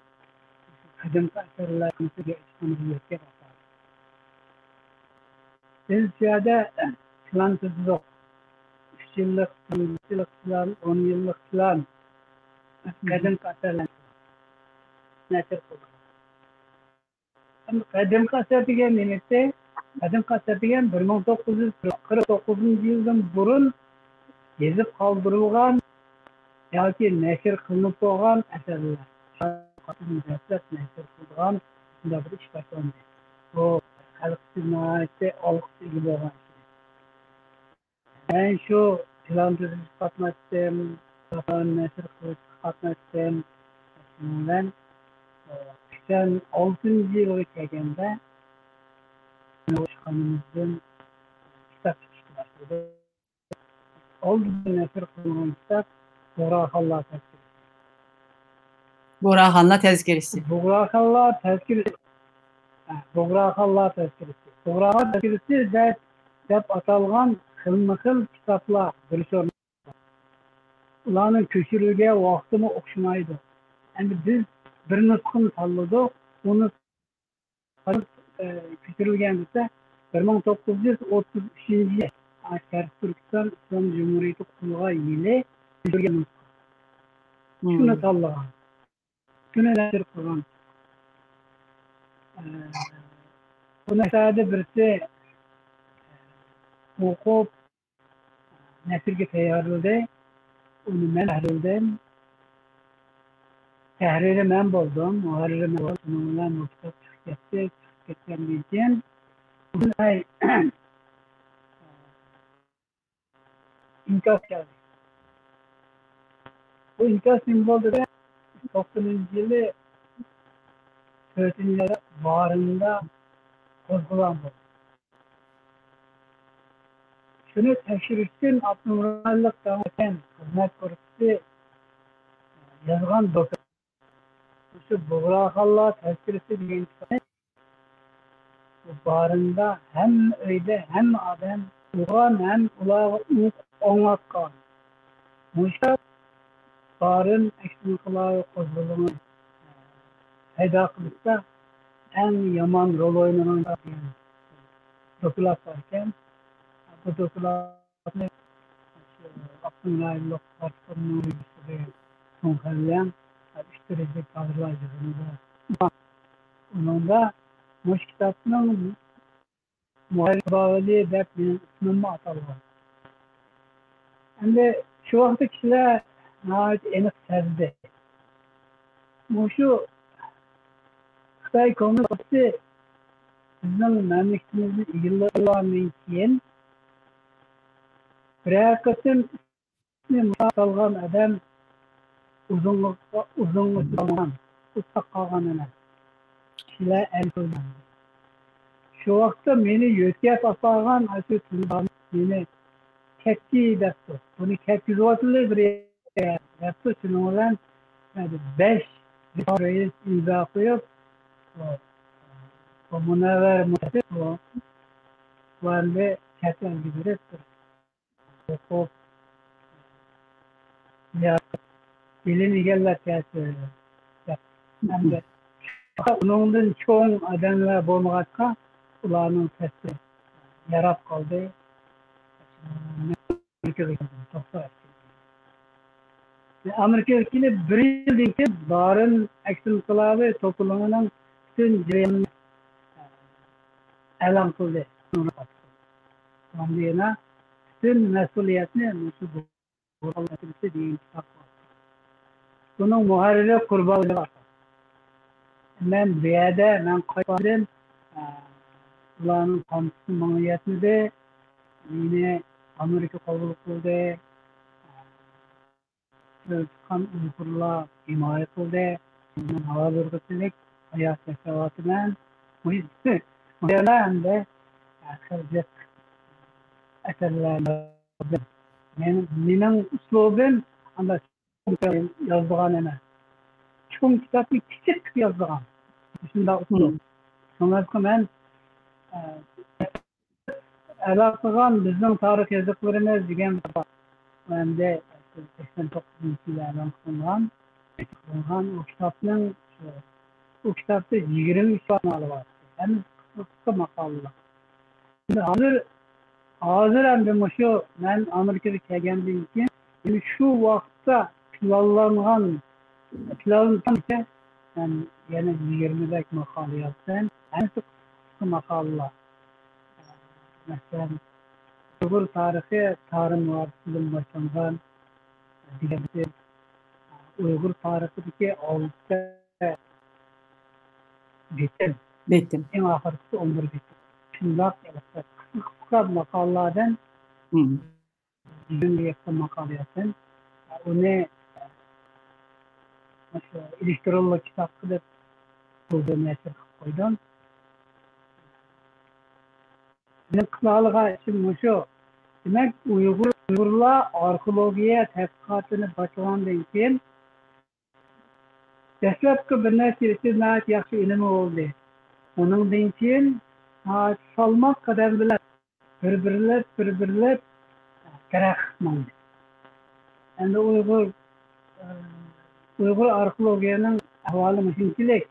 قەدىمكى ئەسەرلەر كومىتېتىگە ئىشخانىغا يۆتكەپ ئاپاردى. بىز شۇ يەردە پىلان تۈزدۇق. ئۈچ يىللىق، بەش يىللىق پىلان، ئون يىللىق پىلان، قەدىمكى ئەسەرلەرنى نەشر قىلدۇق. ئەمدى قەدىمكى ئەسەر دېگەن نېمىسى؟ قەدىمكى ئەسەر دېگەن بىر مىڭ توققۇز يۈز قىرىق توققۇزىنچى يىلدىن بۇرۇن يېزىپ قالدۇرۇلغان ياكى نەشر قىلىنىپ بولغان ئەسەرلەر. دەسلەپ نەشر قىلىدىغان شۇنداق بىر ئىش باشلاندى. بۇ خەلق ئۈچۈن ناھايىتى ئالقىشقا ئىگە بولغان ئىش. مەن شۇ پىلان تۈزۈشكە قاتناشتىم، نەشر قىلىشقا قاتناشتىم. شۇنىڭ بىلەن، ئە، سەكسەن ئالتىنچى يىلغا كەلگەندە، ئىشخانىمىزدىن كىتاب چىقىشقا باشلىدى. ئالدىدا نەشر قىلىنغان كىتاب بۇغراخانلار تەزكىرىسى. بۇغراخانلار تەزكىرىسى. بۇغراخانلار تەزكىرىسى. ھە، بۇغراخانلار تەزكىرىسى. بۇغراخان تەزكىرىسى دەپ، دەپ ئاتالغان خىلمۇ خىل كىتابلار، بروشيۇرلار. ئۇلارنىڭ كۆچۈرۈلگەن ۋاقتىمۇ ئوخشىمايدۇ. ئەمدى بىز بىر نۇسخىنى تاللىدۇق. ئۇ نۇسخا، ئە، كۆچۈرۈلگەن دېسە، بىر مىڭ توققۇز يۈز ئوتتۇز ئۈچىنچى يىل، ئە، شەرقىي تۈركىستان ئىسلام جۇمھۇرىيىتى قۇرۇلغان يىلى كۆچۈرۈلگەن نۇسخا. شۇنى تاللىغان. شۇنى نەشر قىلغان. ئە، بۇنى شۇ يەردە بىرسى ئوقۇپ، نەشرگە تەييارلىدى. ئۇنى مەن تەھرىرلىدىم. تەھرىرى مەن بولدۇم. مۇھەررىرى مەن بولدۇم. شۇنىڭ بىلەن بۇ كىتاب چىقىپ كەتتى. چىقىپ كەتكەندىن كېيىن ئىنكاس كەلدى. بۇ ئىنكاس نېمە بولدى دېسە، توقسىنىنچى يىلى تۆتىنچى ئايدا بارىندا قوزغىلاڭ بولدى. شۇنى تەكشۈرۈش ئۈچۈن ئاپتونوم رايونلۇق داڭلىق خىزمەت گۇرۇپپىسى يازغان دوكلات. مۇشۇ بۇغراخانلار تەزكىرىسى دېگەن كىتابنى بارىندا ھەممە ئۆيدە ھەممە ئادەم ئوقۇغان ھەم ئۇلارغا ئوقۇپ ئاڭلاتقان. مۇشۇ بارىن ئەكسىنى قوزغىلىڭى پەيدا قىلىشتا ئەڭ يامان رول ئوينىغان دېگەن دوكلات بار ئىكەن. بۇ دوكلات ئاپتونوم رايونلۇق باشقۇرما مەجلىسىدە چوڭ خەللەم ئۈچ دەرىجىلىك كادىرلار يىغىنىدا ئۇنىڭدا مۇشۇ كىتابنىڭ مۇئەللىپى دەپ مېنىڭ ئىسمىممۇ ئاتالغان. ئەمدى شۇ ۋاقىتتا كىشىلەر ناھايىتى ئېنىق سەزدى. مۇشۇ خىتاي كوممۇنىست پارتىيىسى بىزنىڭ مەملىكىتىمىزنى ئىگىلىۋالغاندىن كېيىن بىرەر قېتىم ئىسمى مۇشۇ ئاتالغان ئادەم ئۇزۇنغا، ئۇزۇنغا قالغان، ئۇزاق قالغان ئەمەس. كىشىلەر ئەنسىرىدى. شۇ ۋاقىتتا مېنى يۆتكەپ ئاپارغان ئاشۇ تىلدان مېنى كەتكى دەپتۇ. بۇنى كەتكۈزۈۋاتىدۇ بىر يەر دەپتۇ. شۇنىڭ بىلەن بەش رەئىس ئىمزا قويۇپ، بۇ، بۇ مۇنەۋۋەر مۇتەسسىپ بۇ، بۇ ئەمدى چەت ئەلگە بېرىپ بىر، بىر خوپ، يا، بىلىم ئىگىلەپ كەتتى. ئەمدى ئۇنىڭدىن چوڭ ئادەملەر بولمىغاچقا، ئۇلارنىڭ تەسىرى ياراپ قالدى. ئامېرىكىغا كەلدىم، توقسان ئىككىنچى يىل. ئامېرىكىغا كېلىپ بىر يىلدىن كېيىن، دارىن ئەكس ئىنقىلابى توپىلىڭىنىڭ پۈتۈن جەريانىنى ئېلان قىلدى. ئاندىن يەنە پۈتۈن مەسئۇلىيەتنى مۇشۇ بۇرۇنقى دېگەن كىتاب بار. بۇنىڭ مۇھەررىرى قۇربان. مەن بۇ يەردە، مەن قايتىپ باردىم. ئۇلارنىڭ قامچىسى ماڭا يەتمىدى. مېنى ئامېرىكا قوبۇل قىلدى. چىققان ئۇيغۇرلار ھىمايە قىلدى. مەن ھازىرغىچىلىك ھايات ياشاۋاتىمەن. مۇشۇ يەردە ئەمدى خىلجىق ئەسەرلەرنى يازدىم. مېنىڭ، مېنىڭ ئۇسلۇبىم ئانداق چوڭ يازىدىغان ئەمەس. چوڭ كىتابنى كىچىك قىلىپ يازىدىغان. شۇنداق ئۇسلۇب. شۇڭلاشقا مەن، ئە، ئېلان قىلغان بىزنىڭ تارىخ يېزىقلىرىمىز دېگەن كىتاب. ئەمدى سەكسەن توققۇزىنچى يىلى ئېلان قىلىنغان، قىلىنغان ئۇ كىتابنىڭ، ئۇ كىتابتا يىگىرمە ئۈچ ماقالە بار. ھەممىسى قىسقا، قىسقا ماقالىلەر. ئەمدى ھازىر، ھازىر ئەمدى مۇشۇ مەن ئامېرىكىغا كەلگەندىن كېيىن، يەنە شۇ ۋاقىتتا پىلانلانغان، پىلانلىغانچە مەن يەنە يىگىرمىدەك ماقالە يازدىم. ھەممىسى قىسقا ماقالىلەر. مەسىلەن، ئۇيغۇر تارىخى تارىم ۋادىسىدىن باشلانغان دېگەن، ئۇيغۇر تارىخىدىكى ئالتە بېتىم. بېتىم. ئەڭ ئاخىرقىسى ئون بىر بېتىم. شۇنداق قىسقا، قىسقا ماقالىلاردىن مم. يىگىرمە يەتتە ماقالە يازدىم. ئۇنى مۇشۇ ئېلېكترونلۇق كىتاب قىلىپ گوگول نەشر قىلىپ قويدۇم. مېنىڭ قىلالىغان ئىشىم مۇشۇ. دېمەك، ئۇيغۇر، ئۇيغۇرلار ئارخېئولوگىيە تەتقىقاتىنى باشلىغاندىن كېيىن، دەسلەپكى بىر نەچچە يىل ئىچىدە ناھايىتى ياخشى ئۈنۈمى بولدى. ئۇنىڭدىن كېيىن ناھايىتى سالماق قەدەم بىلەن بىر-بىرلەپ، بىر-بىرلەپ تەرەققىي قىلىپ ماڭدى. ئەمدى ئۇيغۇر، ئۇيغۇر ئارخېئولوگىيەنىڭ ئەھۋالى مۇشۇنچىلىك.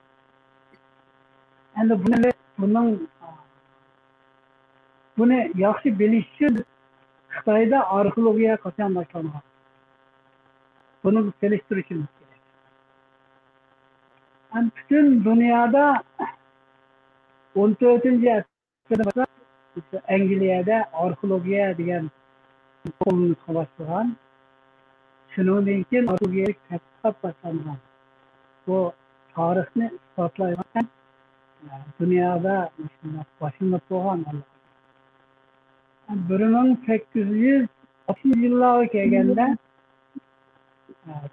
ئەمدى بۇنى، بۇنىڭ، بۇنى ياخشى بىلىش ئۈچۈن خىتايدا ئارخېئولوگىيە قاچان باشلانغان؟ بۇنى سېلىشتۇرۇشىمىز كېرەك. ھەم پۈتۈن دۇنيادا ئون تۆتىنچى ئەسىردىن باشلاپ ئەنگلىيەدە ئارخېئولوگىيە دېگەن قوللىنىشقا باشلىغان. شۇنىڭدىن كېيىن ئارخېئولوگىيەلىك تەتقىقات باشلانغان. بۇ تارىخنى ئىسپاتلايدىغان، دۇنيادا مۇشۇنداق باشلىنىپ بولغان. بىر مىڭ سەككىز يۈز ئاتمىشىنچى يىللارغا كەلگەندە،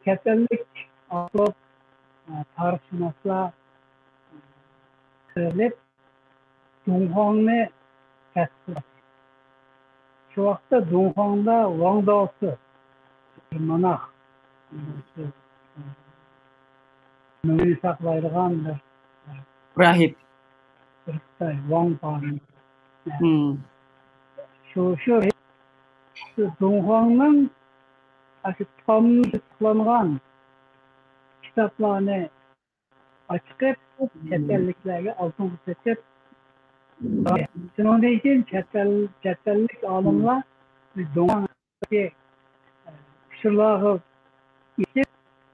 چەت ئەللىك ئارخېئولوگ، تارىخشۇناسلار قىرىلىپ، دۇڭخۇاڭنى تەتقىق قىلدى. شۇ ۋاقىتتا دۇڭخۇاڭدا ۋاڭ داۋسى، بىر موناخ، مېڭىنى ساقلايدىغان بىر راھىب. بىر خىتاي، ۋاڭ پاڭ. مم. شۇ، شۇ، شۇ دۇڭخۇاڭنىڭ ئاشۇ تامدا ساقلانغان كىتابلارنى ئاچىقىپ، چەت ئەللىكلەرگە ئالتۇنغا سېتىپ، شۇنىڭدىن كېيىن چەت ئەل، چەت ئەللىك ئالىملار دۇڭخۇاڭدىكى ئۇچۇرلارغا ئېچىپ،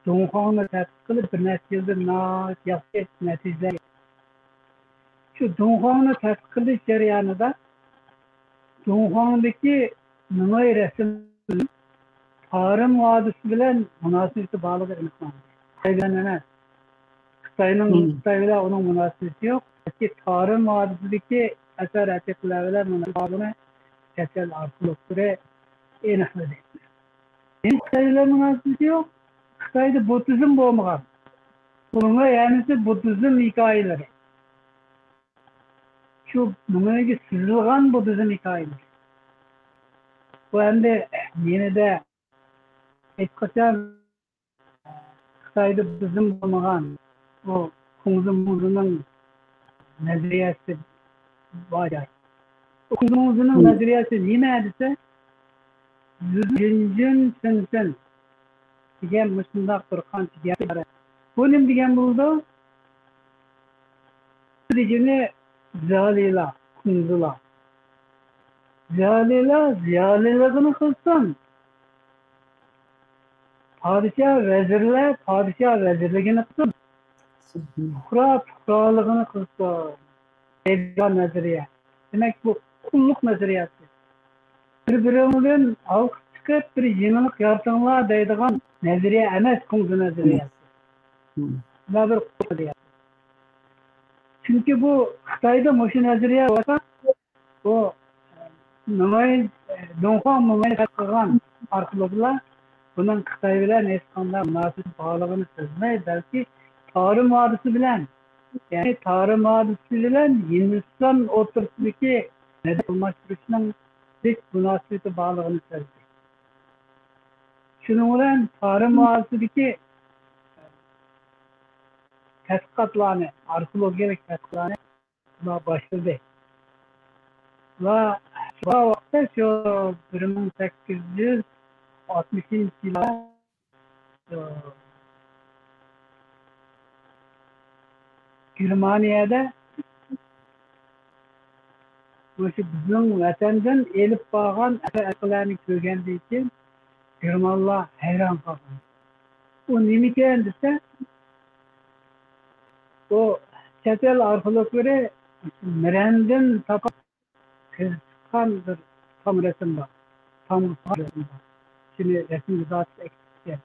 دۇڭخۇاڭنى تەتقىق قىلىپ، بىر نەچچە يىلدا ناھايىتى ياخشى نەتىجىلەر. شۇ دۇڭخۇاڭنى تەتقىق قىلىش جەريانىدا دۇڭخۇاڭدىكى مىڭئېي رەسىم تارىم ۋادىسى بىلەن مۇناسىۋىتى بارلىقى ئېنىقلاندى. خىتاي بىلەن ئەمەس. خىتاينىڭ، مم. خىتاي بىلەن ئۇنىڭ مۇناسىۋىتى يوق. بەلكى تارىم ۋادىسىدىكى ئەسەر ئەتىقىلەر بىلەن مۇناسىۋىتى بارلىقىنى چەت ئەل ئارخېئولوگلىرى ئېنىقلىدى. خىتاي بىلەن مۇناسىۋىتى يوق. خىتايدا بۇددىزم بولمىغان. بۇنىڭ ھەممىسى بۇددىزم ھېكايىلىرى. شۇ مىڭئېيگە سىزىلغان بۇددىزم ھېكايىلىرى. بۇ ئەمدى يېنىدا ھېچقاچان خىتايدا بۇددىزم بولمىغان، بۇ خۇڭزى مۇڭزىنىڭ نەزەرىيەسى بار. خۇڭزى مۇڭزىنىڭ، مم. نەزەرىيەسى نېمە دېسە، جۈنجۈن سىنسىن دېگەن مۇشۇنداق بىر قانچە گەپ بار. بۇ نېمە دېگەن بولىدۇ؟ دېگىنى زىيالىيلار، كۇنزىلار. زىيالىيلار زىيالىيلىقىنى قىلسۇن. پادىشاھ، ۋەزىرلەر پادىشاھ، ۋەزىرلىكىنى قىلسۇن. پۇقرا پۇقرالىقىنى قىلسۇن. دەيدىغان نەزەرىيە. دېمەك، بۇ قۇللۇق نەزەرىيەسى. بىر-بىرىڭدىن ھالقىپ چىقىپ، بىر يېڭىلىق يارىتىڭلار دەيدىغان نەزەرىيە ئەمەس، كۇنزى نەزەرىيەسى. بۇلار بىر قۇللۇق نەزەرىيەسى. چۈنكى بۇ خىتايدا مۇشۇ نەزەرىيە بولسا، بۇ مېڭئېي، دۇڭخۇاڭ مېڭئېي قىلغان ئارخېئولوگلار بۇنىڭ خىتاي بىلەن ھېچقانداق مۇناسىۋىتى بارلىقىنى سەزمەي، بەلكى تارىم ھادىسە بىلەن، يەنى تارىم ھادىسە بىلەن ھىندىستان ئوتتۇرىسىدىكى مەدەنىيەت ئالماشتۇرۇشنىڭ زىچ مۇناسىۋىتى بارلىقىنى سەزدى. شۇنىڭ بىلەن تارىم ھادىسىدىكى تەتقىقاتلارنى، ئارخېئولوگىيەلىك تەتقىقاتلارنى ئۇلار باشلىدى. ئۇلار شۇ ۋاقىتتا، شۇ بىر مىڭ سەككىز يۈز ئاتمىشىنچى يىللار، ئى، گېرمانىيەدە مۇشۇ بىزنىڭ ۋەتەندىن ئېلىپ بارغان ئەسەر ئەتىقىلەرنى كۆرگەندىن كېيىن، گېرمانلار ھەيران قالغان. ئۇ نېمىكەن دېسە، ئۇ چەت ئەل ئارخېئولوگلىرى مىرەندىن تاپقان، قېزىپ چىققان بىر تام رەسىم بار. تام رەسىم بار. شۇنى رەسىمگە زادى ئەكىتىپتىكەن.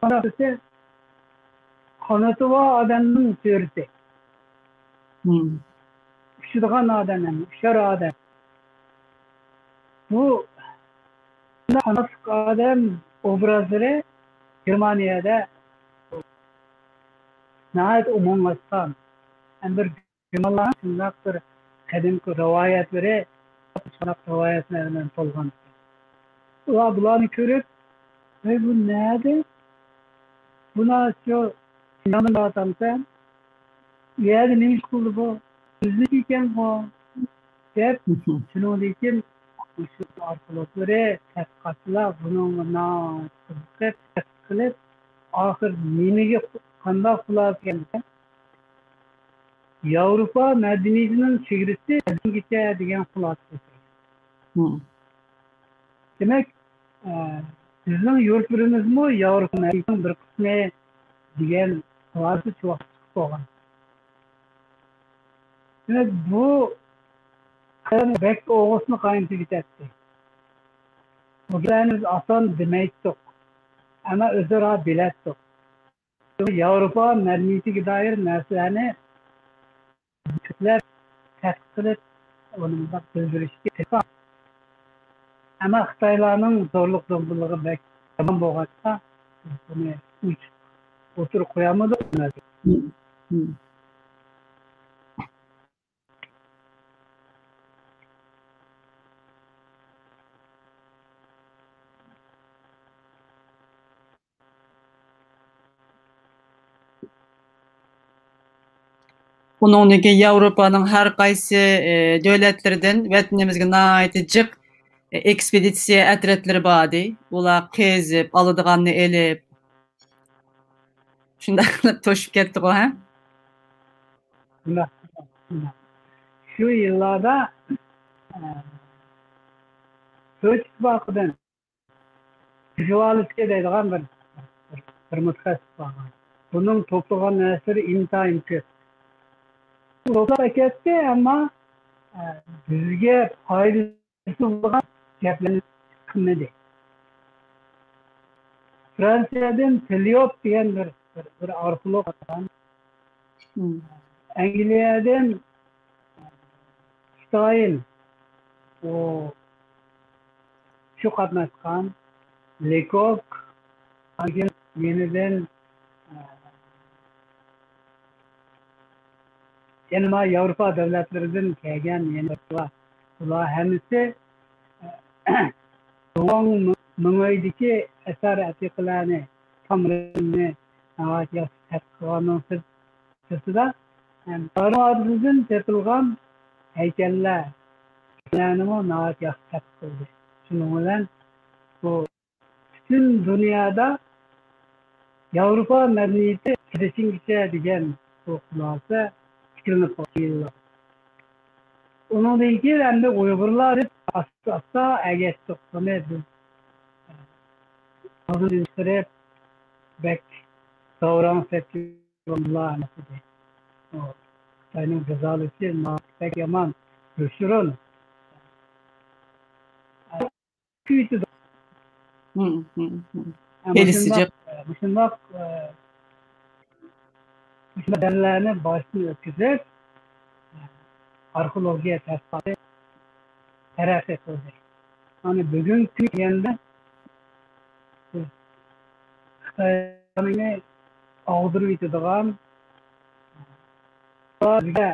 قانداق دېسە، قانىتى بار ئادەمنىڭ سۈرىتى. ئۇچىدىغان ئادەم، يەنى ئۇچار ئادەم. بۇ قاناتلىق ئادەم ئوبرازلىرى گېرمانىيەدە ناھايىتى ئومۇملاشقان. ھەم بىر گېرمانلارنىڭ شۇنداق بىر قەدىمكى رىۋايەتلىرى، شۇنداق رىۋايەتلەر بىلەن تولغان. ئۇلار بۇلارنى كۆرۈپ، «ھەي، بۇ نەدە؟ بۇنا شۇ شىنجاڭدىن باراتامسەن؟ ئۇ يەردە نېمە ئىش قىلدى بۇ؟ بىزنىڭكى ئىكەنغۇ؟» دەپ، شۇنىڭدىن كېيىن مۇشۇ ئارخېئولوگلىرى، تەتقىقاتچىلار بۇنىڭغا ناھايىتى قىزىقىپ، تەتقىق قىلىپ، ئاخىر نېمىگە، قانداق خۇلاسىگە كەلدى؟ ياۋروپا مەدەنىيىتىنىڭ چېگرىسى قەدىمگىچە دېگەن خۇلاسىگە كەلگەن. دېمەك، ئە، بىزنىڭ يۇرتلىرىمىزمۇ ياۋروپا مەدەنىيىتىنىڭ بىر قىسمى دېگەن خۇلاسە شۇ ۋاقىت چىقىپ قالغان. دېمەك، بۇ بەك ئوغۇسنى قاينىتىپ كېتەتتى. بۇ گەپلەرنى بىز ئاسان دېمەيتتۇق، ئەمما ئۆزئارا بىلەتتۇق. ياۋروپا مەدەنىيىتىگە دائىر نەرسىلەرنى كۆپلەپ تەتقىق قىلىپ، ئۇنى مۇنداق بىلدۈرۈشكە تىرىشقان. ئەمما خىتايلارنىڭ زورلۇق زومبىلىقى بەك يامان بولغاچقا، بىز بۇنى ئۇنتۇپ ئوتتۇرىغا قويالمىدۇق. ئۇنىڭدىن كېيىن ياۋروپانىڭ ھەر قايسى، ئى، دۆلەتلىرىدىن ۋەتىنىمىزگە ناھايىتى جىق، ئى، ئېكسپېدىتسىيە ئەترەتلىرى باردى. ئۇلار قېزىپ، ئالىدىغاننى ئېلىپ، شۇنداق قىلىپ توشۇپ كەتتىغۇ، ھە؟ شۇنداق، شۇنداق. شۇ يىللاردا، ئە، سوۋېت ئىتتىپاقىدىن پرژېۋالسكىي دەيدىغان بىر، بىر، بىر مۇتەخەسسىس بارغان. بۇنىڭ توپلىغان نەرسىلىرى ئىنتايىن كۆپ. ئۇ توپلاپ ئەكەتتى، ئەمما، ئە، بىزگە پايدىسى بولغان گەپلەرنى قىلمىدى. فرانسىيەدىن تېليوپ دېگەن بىر، بىر، بىر ئارخېئولوگ بارغان. ئەنگلىيەدىن شتاين، ئۇ شۇ قاتناشقان، لېكوك، ئاندىن يېنىدىن، ئە، يەنە مانا ياۋروپا دۆلەتلىرىدىن كەلگەن يەنە بىر بار. بۇلار ھەممىسى، ئە، ۋاڭ مېڭئېيدىكى ئەسەر ئەتىقىلەرنى، تام رەسىمنى ناھايىتى ياخشى تەتقىق قىلغاننىڭ سىرتىدا، ئە، دارىن ۋادىسىدىن تېپىلغان ھەيكەللەرنىمۇ ناھايىتى ياخشى تەتقىق قىلدى. شۇنىڭ بىلەن بۇ پۈتۈن دۇنيادا ياۋروپا مەدەنىيىتى قېرىشىنگىچە دېگەن بۇ خۇلاسە تىكلىنىپ قالغان. ئۇنىڭدىن كېيىن ئەمدى ئۇيغۇرلار دەپ ئاستا-ئاستا ئەگەشتۇق. بۇنى بىز ئالدىن چىقىرىپ، بەك داۋراڭ سەتكە ئۇيغۇرلار ئەمەس ئىدى. ئۇ خىتاينىڭ جازالىشى بەك يامان، يوشۇرۇن. كۈيىتىدۇ. مم، مم، مم. ھە، مۇشۇنداق، مۇشۇنداق، ئە، مۇشۇنداق دەۋرلەرنى باشتىن ئۆتكۈزۈپ، ئارخېئولوگىيە تەتقىقاتى تەرەققىي قىلدى. ئەنە بۈگۈنكى كۈنگە كەلگەندە، بىز خىتاينى ئاغدۇرۇپ يېتىدىغان، بىزگە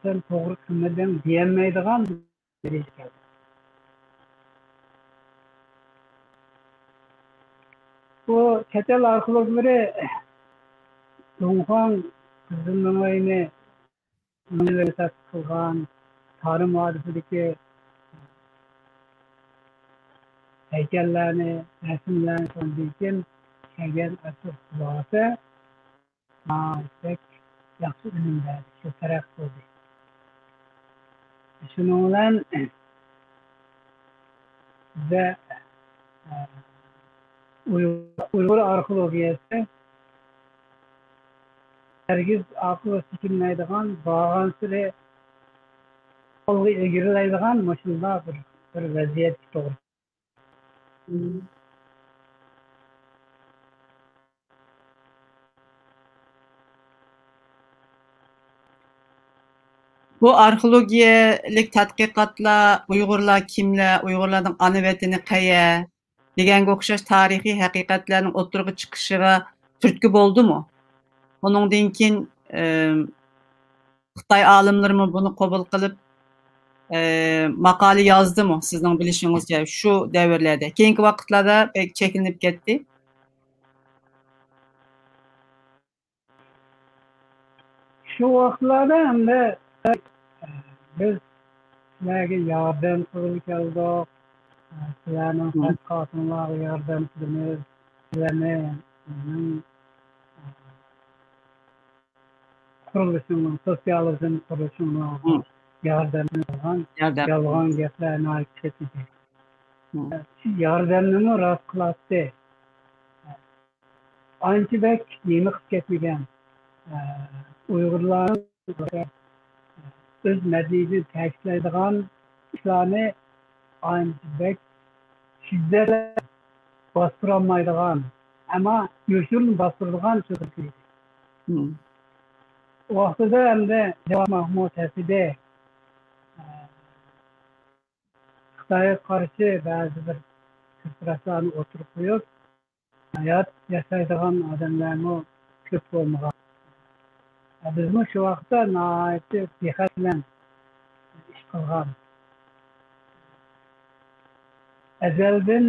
سەن توغرا قىلمىدىڭ دېيەلمەيدىغان دەرىجىگە كەلدى. بۇ چەت ئەل ئارخېئولوگلىرى دۇڭخۇاڭ قىزىل مېڭەينى تەتقىق قىلغان، تارىم ۋادىسىدىكى ھەيكەللەرنى، رەسىملەرنى، شۇندىن كېيىن كەلگەن ئاشۇ خۇلاسە ناھايىتى ياخشى ئۈنۈم بەردى، شۇ تەرەققىي قىلدى. شۇنىڭ بىلەن بىزدە، ئە، ئۇيغۇر، ئۇيغۇر ئارخېئولوگىيەسى ھەرگىز ئارقىغا چېكىنمەيدىغان، بارغانسېرى ئالغا ئىلگىرىلەيدىغان مۇشۇنداق بىر، بىر ۋەزىيەتكە توغرا. بۇ ئارخېئولوگىيەلىك تەتقىقاتلار، ئۇيغۇرلار كىملەر، ئۇيغۇرلارنىڭ ئانا ۋەتىنى قەيەر دېگەنگە ئوخشاش تارىخىي ھەقىقەتلەرنىڭ ئوتتۇرىغا چىقىشىغا تۈرتكە بولدىمۇ؟ ئۇنىڭدىن كېيىن، ئىم، خىتاي ئالىملىرىمۇ بۇنى قوبۇل قىلىپ، ئە، ماقالە يازدىمۇ؟ سىزنىڭ بىلىشىڭىزچە، شۇ دەۋرلەردە. كېيىنكى ۋاقىتلاردا بەك چەكلىنىپ كەتتى. شۇ ۋاقىتلاردا ئەمدى، ئە، بىز سىلەرگە ياردەم قىلغىلى كەلدۇق. ئە، سىلەرنىڭ مم. تەتقىقاتىڭلارغا ياردەم قىلىمىز. سىلەرنى، ئە، قۇرۇلۇشىنىڭ، سوتسىيالىزم قۇرۇلۇشىنىڭ مم. ياردەمچىسى بولغان ياردەم. يالغان گەپلەر ناھايىتى كۆپ ئىدى. مم. شۇ ياردەمنىمۇ راست قىلاتتى. ئانچە بەك يېنىقىپ كەتمىگەن، ئە، ئۇيغۇرلارنىڭ ئۆز مەدەنىيىتىنى تەكىتلەيدىغان ئىشلارنى ئانچە بەك شىددەت باستۇرالمايدىغان، ئەمما يوشۇرۇن باستۇرىدىغان سۆزلىرى ئىدى. مم. ئۇ ۋاقتىدا ئەمدى جاۋاب مەخمۇت ھەسىدى، ئە، خىتايغا قارشى بەزى بىر كۆز قاراشلارنى ئوتتۇرىغا قويۇپ، ھايات ياشايدىغان ئادەملەرمۇ كۆپ بولمىغان. بىزمۇ شۇ ۋاقىتتا ناھايىتى دىققەت بىلەن ئىش قىلغان. ئەزەلدىن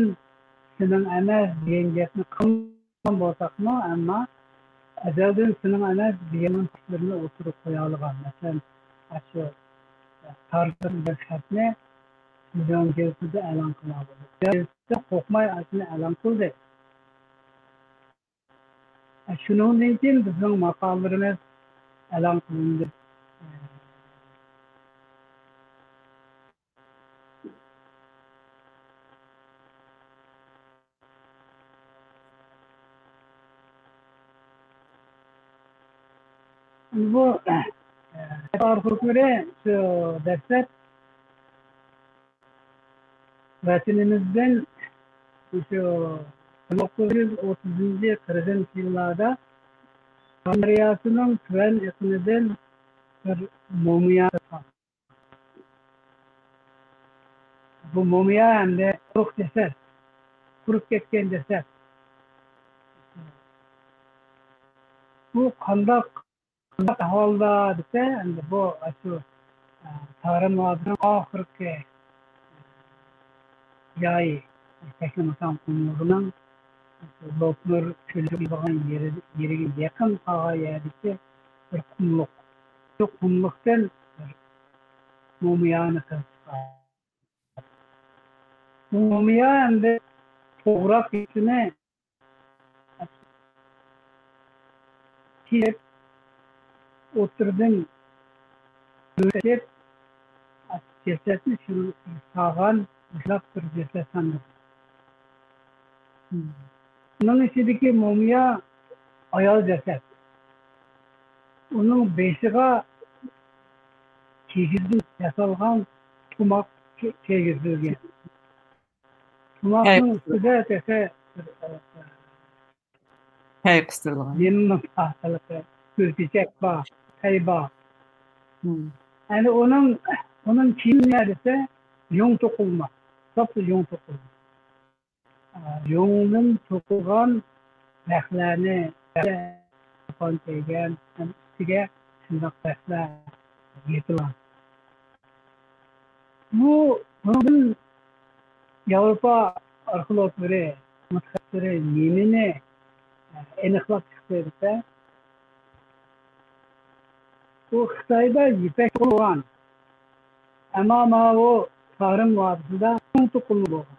سېنىڭ ئەمەس دېگەن گەپنى قىلمىغان بولساقمۇ، ئەمما ئەزەلدىن سېنىڭ ئەمەس دېگەننىڭ پۇتلىرىنى ئوتتۇرىغا قويالىغان. مەسىلەن، ئاشۇ تارتىلغان بىر خەتنى شىنجاڭ گېزىتىدە ئېلان قىلغان بولدى. گېزىتتە قورقماي ئاشۇنى ئېلان قىلدى. شۇنىڭدىن كېيىن بىزنىڭ ماقالىلىرىمىز ئېلان قىلىندى. بۇ، ئە، ئارخېئولوگلىرى شۇ دەسلەپ ۋەتىنىمىزدىن شۇ بىر مىڭ توققۇز يۈز ئوتتۇزىنچى، قىرىقىنچى يىللاردا قان دەرياسىنىڭ تۆۋەن ئېقىنىدىن بىر مۇمىيا تاپقان. بۇ مۇمىيا ھەمدە قۇرۇق جەسەت، قۇرۇپ كەتكەن جەسەت. بۇ قانداق، قانداق ئەھۋالدا دېسە، ئەمدى بۇ ئاشۇ، ئە، تارىم ۋادىنىڭ ئاخىرقى جايى، تەكلىماكان قۇملۇقىنىڭ لوپنۇر كۆلى بولغان يېرى، يېرىگە يېقىن قالغان يەردىكى بىر قۇملۇق. شۇ قۇملۇقتىن بىر مۇمىيانى قېزىپ چىققان. مۇمىيا ئەمدى توغراق يۈزىنى كېسىپ، ئوتتۇرىدىن ئۆتۈپ، جەسەتنى شۇ سالغان مۇشۇنداق بىر جەسەت ساندۇقى. ئۇنىڭ ئىچىدىكى مۇمىيا ئايال جەسەت. ئۇنىڭ بېشىغا كىگىزدىن ياسالغان تۇماق كىي-، كىيگۈزۈلگەن. تۇماقنىڭ ئۈستىدە تېخى بىر، ئە، پەي قىستۇرۇلغان. نېمە بار، ھېلىقى گۈلچېچەك بار، پەي بار. ئەنە ئۇنىڭ، ئۇنىڭ كىيىمى نەدىسە يۇڭ توقۇلما، ساپلا يۇڭ توقۇلما. ئە، يۇڭدىن توقۇلغان رەختلەرنى، شاپان كىيگەن، ھەم ئۈستىگە شۇنداق رەختلەر يېپىلغان. بۇ، بۇنىڭدىن ياۋروپا ئارخېئولوگلىرى، مۇتەخەسسىسلىرى نېمىنى، ئە، ئېنىقلاپ چىقتى دېسە، بۇ خىتايدا يىپەك توقۇلغان، ئەمما ماۋۇ تارىم ۋادىسىدا يۇڭ توقۇلما بولغان.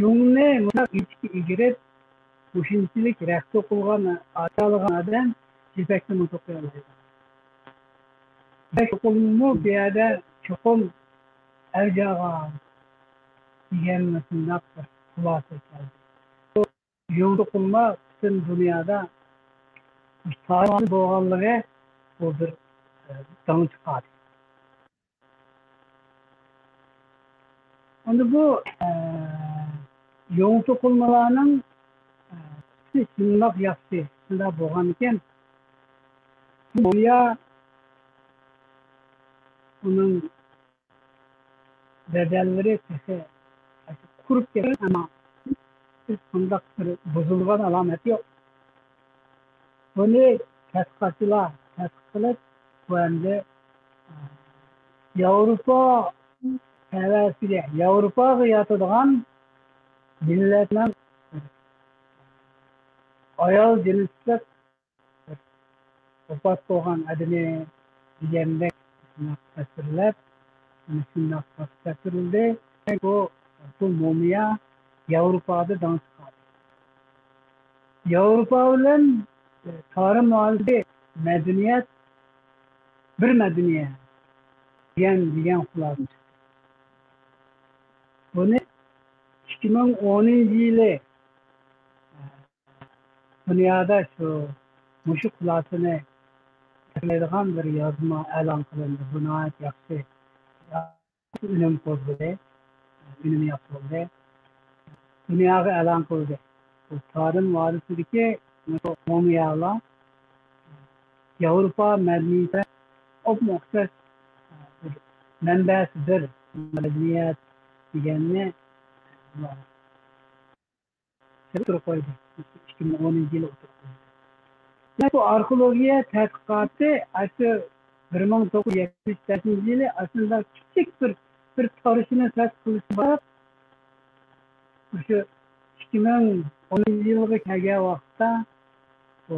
يۇڭنى مۇنداق ئېتىككە ئېگىرىپ، مۇشۇنچىلىك رەخت توقۇلغان، ئاچالىغان ئادەم يىپەكنىمۇ توقۇيالايدۇ. يىپەك توقۇلمىمۇ بۇ يەردە چوقۇم ئەۋج ئالغان دېگەن مۇشۇنداق بىر خۇلاسىگە كەلدى. يۇڭ توقۇلما پۈتۈن دۇنيادا تارىخىي بولغانلىقى بۇ بىر، ئە، داڭ چىقاردى. ئەمدى بۇ، ئە، يۇڭ توقۇلمىلارنىڭ، ئە، شۇنداق ياخشى، شۇنداق بولغانىكەن، بۇ مۇمىيا ئۇنىڭ بەدەنلىرى تېخى قۇرۇپ كەتكەن، ئەمما ھېچ قانداق بىر بۇزۇلغان ئالامەت يوق. بۇنى تەتقىقاتچىلار تەتقىق قىلىپ، بۇ ئەمدى، ئە، ياۋروپا تەۋەسىگە، ياۋروپاغا ياتىدىغان مىللەتنىڭ ئايال جىنسلىق ۋاپات بولغان ئادىمى دېگەندەك شۇنداق تەسۋىرلەپ، مانا شۇنداق تەسۋىرلىدى. بۇ، بۇ مۇمىيا ياۋروپادا داڭ چىقاردى. ياۋروپا بىلەن، ئە، تارىم ۋادىسى مەدەنىيەت بىر مەدەنىيەت دېگەن، دېگەن خۇلاسە چىقتى. بۇنى ئىككى مىڭ ئونىنچى يىلى دۇنيادا شۇ، مۇشۇ خۇلاسىنى تەكىتلەيدىغان بىر يازما ئېلان قىلىندى. بۇ ناھايىتى ياخشى، ياخشى ئۈنۈم قوزغىدى، ئۈنۈمى ياخشى بولدى. دۇنياغا ئېلان قىلدى. بۇ تارىم ۋادىسىدىكى مۇمىيالار ياۋروپا مەدەنىيىتى ئوپمۇ ئوخشاش بىر مەنبەسى، بىر مەدەنىيەت دېگەننى ئوتتۇرىغا قويدى. ئىككى مىڭ ئونىنچى يىلى ئوتتۇرىغا قويدى. بۇ ئارخېئولوگىيە تەتقىقاتى ئاشۇ بىر مىڭ توققۇز يۈز يەتمىش بەشىنچى يىلى ئاشۇنداق كىچىك بىر، بىر تارىخنى تەتقىق قىلىشقا باشلاپ، مۇشۇ ئىككى مىڭ ئونىنچى يىلغا كەلگەن ۋاقىتتا بۇ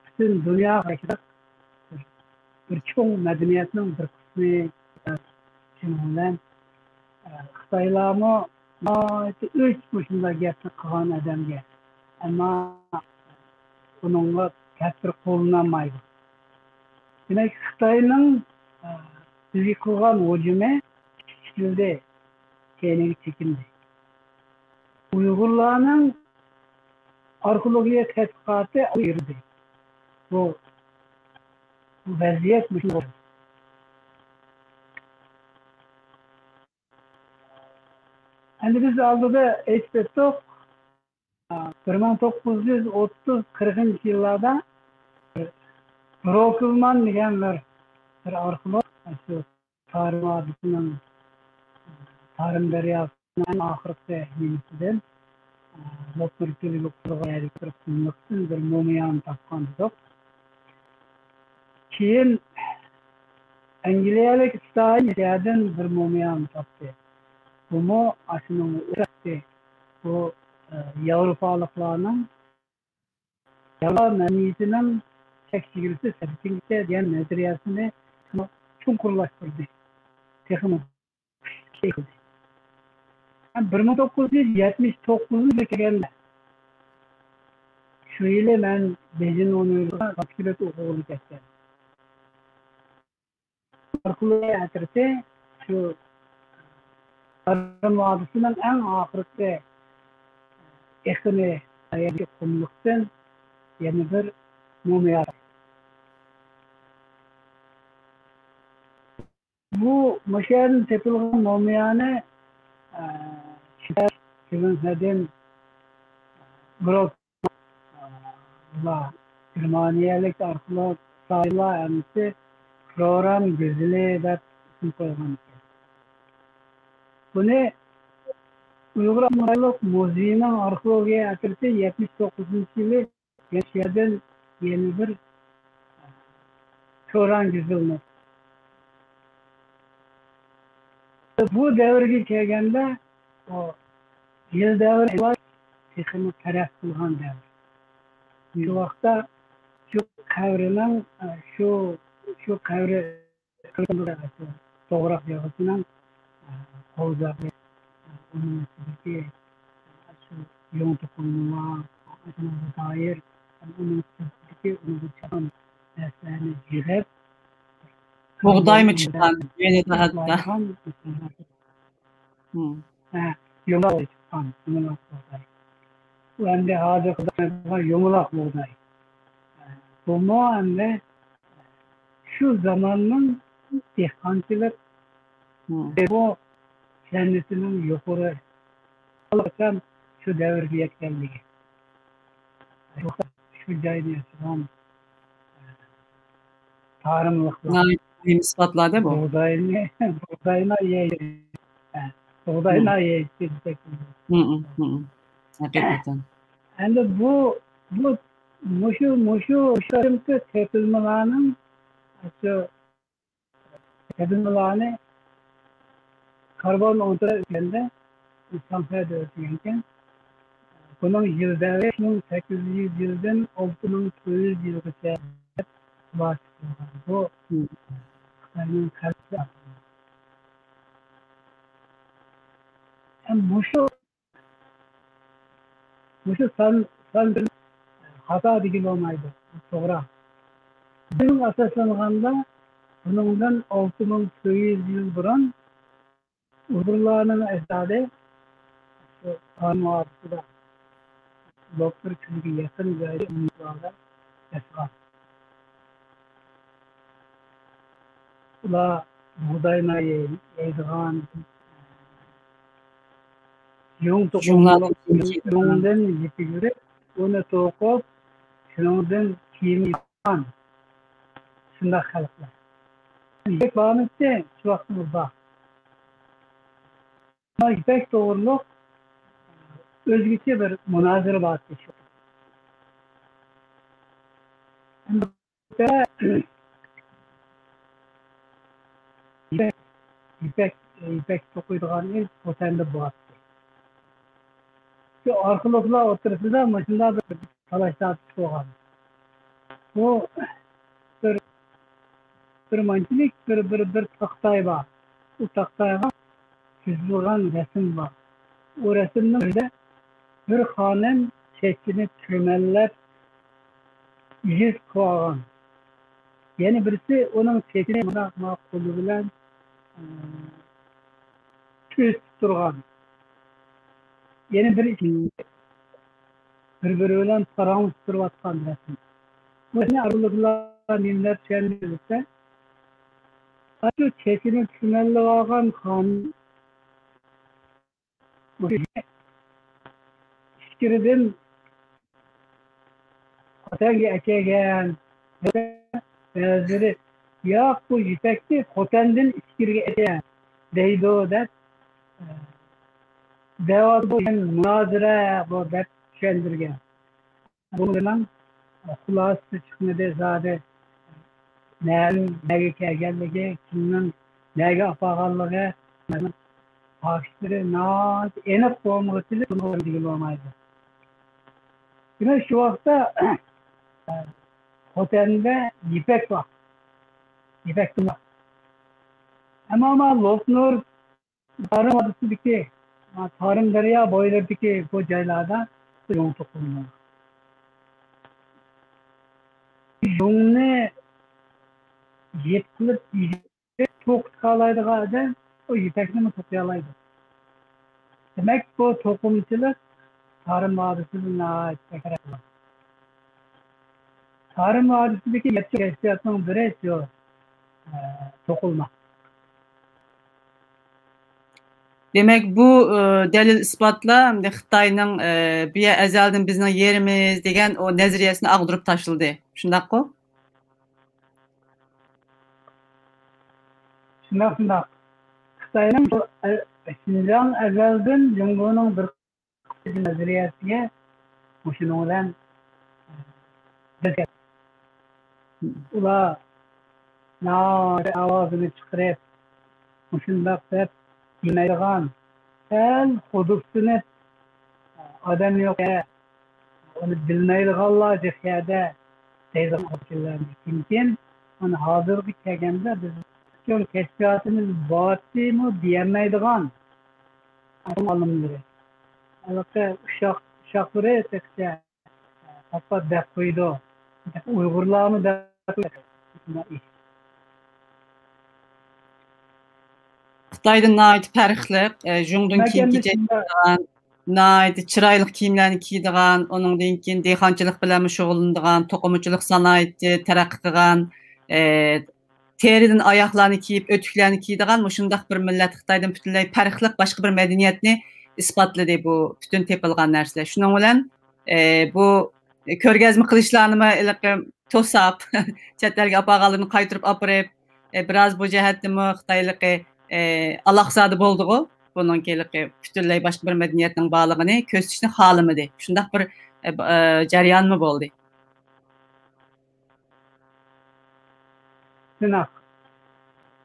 پۈتۈن دۇنياغا بىر، بىر چوڭ مەدەنىيەتنىڭ بىر قىسمى. شۇنىڭ بىلەن، ئە، خىتايلارمۇ ناھايىتى ئۆچ مۇشۇنداق گەپنى قىلغان ئادەمگە، ئەمما بۇنىڭغا تەدبىر قوللىنالمايدۇ. دېمەك، خىتاينىڭ، ئە، بىزگە قىلغان ھۇجۇمى كىچىكلىدى، كەينىگە چېكىندى. ئۇيغۇرلارنىڭ ئارخېئولوگىيە تەتقىقاتى ئىلگىرىلىدى. بۇ، بۇ ۋەزىيەت مۇشۇ. ئەمدى بىز ئالدىدا ئېيتىپ ئۆتتۇق، بىر مىڭ توققۇز يۈز ئوتتۇز، قىرىقىنچى يىللاردا بروكلمان دېگەن بىر، بىر ئارخېئولوگ شۇ تارىم ۋادىسىنىڭ، تارىم دەرياسىنىڭ ئەڭ ئاخىرقى نېمىسىدىن، لوپنۇر كۆلىگە ئۇچرىغان يەردىكى بىر قۇملۇقتىن بىر مۇمىيانى تاپقان دېدۇق. كېيىن ئەنگلىيەلىك ستاين شۇ يەردىن بىر مۇمىيانى تاپتى. بۇمۇ ئاشۇنىڭغا ئوخشاشتى. بۇ، ئە، ياۋروپالىقلارنىڭ ياۋروپا مەدەنىيىتىنىڭ چەك چېگرىسى سەپسەتكىچە دېگەن نەزەرىيەسىنى تېخىمۇ چوڭقۇرلاشتۇردى، تېخىمۇ كۈچلۈك قىلدى. بىر مىڭ توققۇز يۈز يەتمىش توققۇزىنچى يىلى كەلگەندە، شۇ يىلى مەن بېيجىڭ ئۇنىۋېرسىتېتىغا سانسكرىت ئوقۇغىلى كەتكەن. ئارقىلىق ئەترىتى شۇ تارىم ۋادىسىنىڭ ئەڭ ئاخىرقى ئېقىنى، قۇملۇقتىن يەنە بىر مومىيا. بۇ مۇشۇ يەردىن تېپىلغان مومىيانى، ئە، شىفەر، شىلىنفەدىن، گروپ، ئە، گېرمانىيەلىك ئارخېئولوگ ئىسرائىللار ھەممىسى فلوران گۈزىلى دەپ ئىسىم قويغان ئىكەن. بۇنى ئۇيغۇر ئاممىلىق مۇزېيىنىڭ ئارخېئولوگىيە ئەترىتى يەتمىش توققۇزىنچى يىلى يەنە شۇ يەردىن يەنە بىر فلوران گۈزىلىنى. بۇ دەۋرگە كەلگەندە، ئۇ يىل دەۋرى تېخىمۇ تەرەققىي قىلغان دەۋر. شۇ ۋاقىتتا شۇ قەبرىنىڭ، شۇ، شۇ قەبرە توغراق ياغىچىنىڭ قوۋزاقى، ئۇنىڭ ئۈستىدىكى شۇ يۇڭ توقۇلمىلار، شۇنىڭغا دائىر، ئۇنىڭ ئۈستىدىكى ئۇنىڭغا چىققان نەرسىلەرنى يىغىپ، بۇغدايمۇ چىققان، يەنە ھەتتا. ھە، يۇمىلاق چىققان، يۇمىلاق بۇغداي. بۇ ئەمدى ھازىرقى يۇمىلاق بۇغداي. بۇمۇ ئەمدى شۇ زاماننىڭ دېھقانچىلىق، بۇ سەنئىتىنىڭ يۇقىرى، ئاللىقاچان شۇ دەۋرگە يەتكەنلىكى. شۇ جايدا ياشىغان تارىملىقلار. ناھايىتى مۇھىم ئىسپاتلار-دە بۇ. بۇغداينى، بۇغداينى يەيدۇ. ھە، بۇغداينى يەيدۇ دېسەك. ھەقىقەتەن. ئەمدى بۇ، بۇ، مۇشۇ، مۇشۇ، مۇشۇ قېتىمقى تېپىلمىلارنىڭ، شۇ تېپىلمىلارنى كاربون ئون تۆت ئۆلچەمدە سانسەدە ئۆلچىگەنكەن. بۇنىڭ يىل دەۋرى مىڭ سەككىز يۈز يىلدىن ئالتە مىڭ تۆت يۈز يىلغىچە دەپ خۇلاسە قىلغان. بۇ خىتاينىڭ خەلقى. ھەم مۇشۇ، مۇشۇ سان، سان خاتا دېگىلى بولمايدۇ. توغرا. بۇنىڭ ئاساسلانغاندا، بۇنىڭدىن ئالتە مىڭ تۆت يۈز يىل بۇرۇن ئۇيغۇرلارنىڭ ئەجدادى شۇ قان ۋادىسىدا، لوپنۇر كۆلىگە يېقىن جايدا ياشىغان. ئۇلار بۇغداي نان يەيدىغان، يۇڭ توقۇمىدىن يېپىپ يۈرۈپ، ئۇنى توقۇپ، شۇنىڭدىن كىيىم ياسىغان شۇنداق خەلقلەر. يىپەك بارمىدى شۇ ۋاقتىمىزدا. يىپەك توغرۇلۇق ئۆزگىچە بىر مۇنازىرە بار. يىپەك، يىپەك، يىپەك توقۇيدىغان ئىش خوتەندە بولاتتى. شۇ ئارخېئولوگلار ئوتتۇرىسىدا مۇشۇنداق بىر تالاش تارتىش بولغان. بۇ بىر، بىر مانچىلىك بىر، بىر، بىر تاختاي بار. ئۇ تاختايغا سىزىلغان رەسىم بار. ئۇ رەسىمنىڭ بىرىدە بىر خانىم چېچىنى تۈرمەللەپ يۈز قىلىۋالغان. يەنە بىرسى ئۇنىڭ چېچىنى مۇنداق، مۇنداق قولى بىلەن، ئى، تۈزىتىپ تۇرغان. يەنە بىر ئىككىسى بىر-بىرى بىلەن پاراڭلىشىپ تۇرۇۋاتقان رەسىم. بۇنى ئارخېئولوگلار نېمە دەپ چۈشەندۈرۈۋاتسا، ئاشۇ چېچىنى تۈرمەللەۋالغان خانىم ئىچكىرىدىن خوتەنگە ئەكەلگەن. بەزىلىرى، ياق، بۇ يىپەكنى خوتەندىن ئىچكىرىگە ئەكەلگەن دەيدۇ دەپ، دەۋاتىدۇ، مۇنازىرە بۇ دەپ چۈشەندۈرگەن. بۇنىڭ خۇلاسىسى چىقمىدى زادى. نەدىن نەگە كەلگەنلىكى، كىمنىڭ نەگە ئاپارغانلىقى، پاكىتلىرى ناھايىتى ئېنىق بولمىغۇچىلىك بۇنى دېگىلى بولمايدۇ. دېمەك، شۇ ۋاقىتتا خوتەندە يىپەك بار. يىپەك بار. ئەمما، ئەمما لوپنۇر تارىم ۋادىسىدىكى تارىم دەريا بويلىرىدىكى بۇ جايلاردا يۇڭ توقۇلىدۇ. يۇڭنى يىپ قىلىپ توقۇتالايدىغان ئادەم ئۇ يىپەكنىمۇ توقۇيالايدۇ. دېمەك، بۇ توقۇمىچىلىق تارىم ۋادىسىدا ناھايىتى بەك كېرەك. تارىم ۋادىسىدىكى يەتتە كەشپىياتنىڭ بىرى شۇ، ئە، توقۇلما. دېمەك، بۇ، ئە، دەلىل-ئىسپاتلار ئەمدى خىتاينىڭ، ئە، بۇ يەر ئەزەلدىن بىزنىڭ يېرىمىز دېگەن ئۇ نەزەرىيەسىنى ئاغدۇرۇپ تاشلىدى. شۇنداققۇ؟ شۇنداق، شۇنداق. خىتاينىڭ بۇ، ئە، شىنجاڭ ئەزەلدىن جۇڭگونىڭ بىر نەزەرىيەسىگە مۇشۇنىڭ بىلەن بىز ئۇلار ناھايىتى ئاۋازىنى چىقىرىپ، مۇشۇنداق دەپ دېمەيدىغان، سەل خۇدۇقسىنىپ، ئادەم يوق يەر، ئۇنى بىلمەيدىغانلار جىق يەردە دەيدىغان ئوكۇللارنى. لېكىن مانا ھازىرغا كەلگەندە بىز چوڭ كەشپىياتىمىز بارتىمۇ دېيەلمەيدىغان ئالىملىرى. ھېلىقى ئۇششاق، ئۇششاقلىرى تېخىچە پات-پات دەپ قويىدۇ. ئۇيغۇرلارمۇ دەپ قويىدۇ. خىتايدىن ناھايىتى پەرقلىق، ئە، جۇڭدىن كېيىنكى ناھايىتى چىرايلىق كىيىملەرنى كىيىدىغان، ئۇنىڭدىن كېيىن دېھقانچىلىق بىلەنمۇ شۇغۇللىنىدىغان، توقۇمىچىلىق سانائىتى تەرەققىي قىلغان، ئە، تېرىدىن ئاياغلارنى كىيىپ، ئۆتۈكلەرنى كىيىدىغان مۇشۇنداق بىر مىللەت خىتايدىن پۈتۈنلەي پەرقلىق باشقا بىر مەدەنىيەتنى ئىسپاتلىدى بۇ پۈتۈن تېپىلغان نەرسىلەر. شۇنىڭ بىلەن، ئە، بۇ كۆرگەزمە قىلىشلارنىمۇ ھېلىقى توساپ، چەت ئەلگە ئاپارغانلىرىنى قايتۇرۇپ ئاپىرىپ، ئە، بىراز بۇ جەھەتتىمۇ خىتايلىقى، ئە، ئالاقزادە بولدىغۇ. بۇنىڭكى ھېلىقى پۈتۈنلەي باشقا بىر مەدەنىيەتنىڭ بارلىقىنى كۆرسىتىشنى خالىمىدى. شۇنداق بىر، ئە، ب-، ئە، جەريانمۇ بولدى. شۇنداق.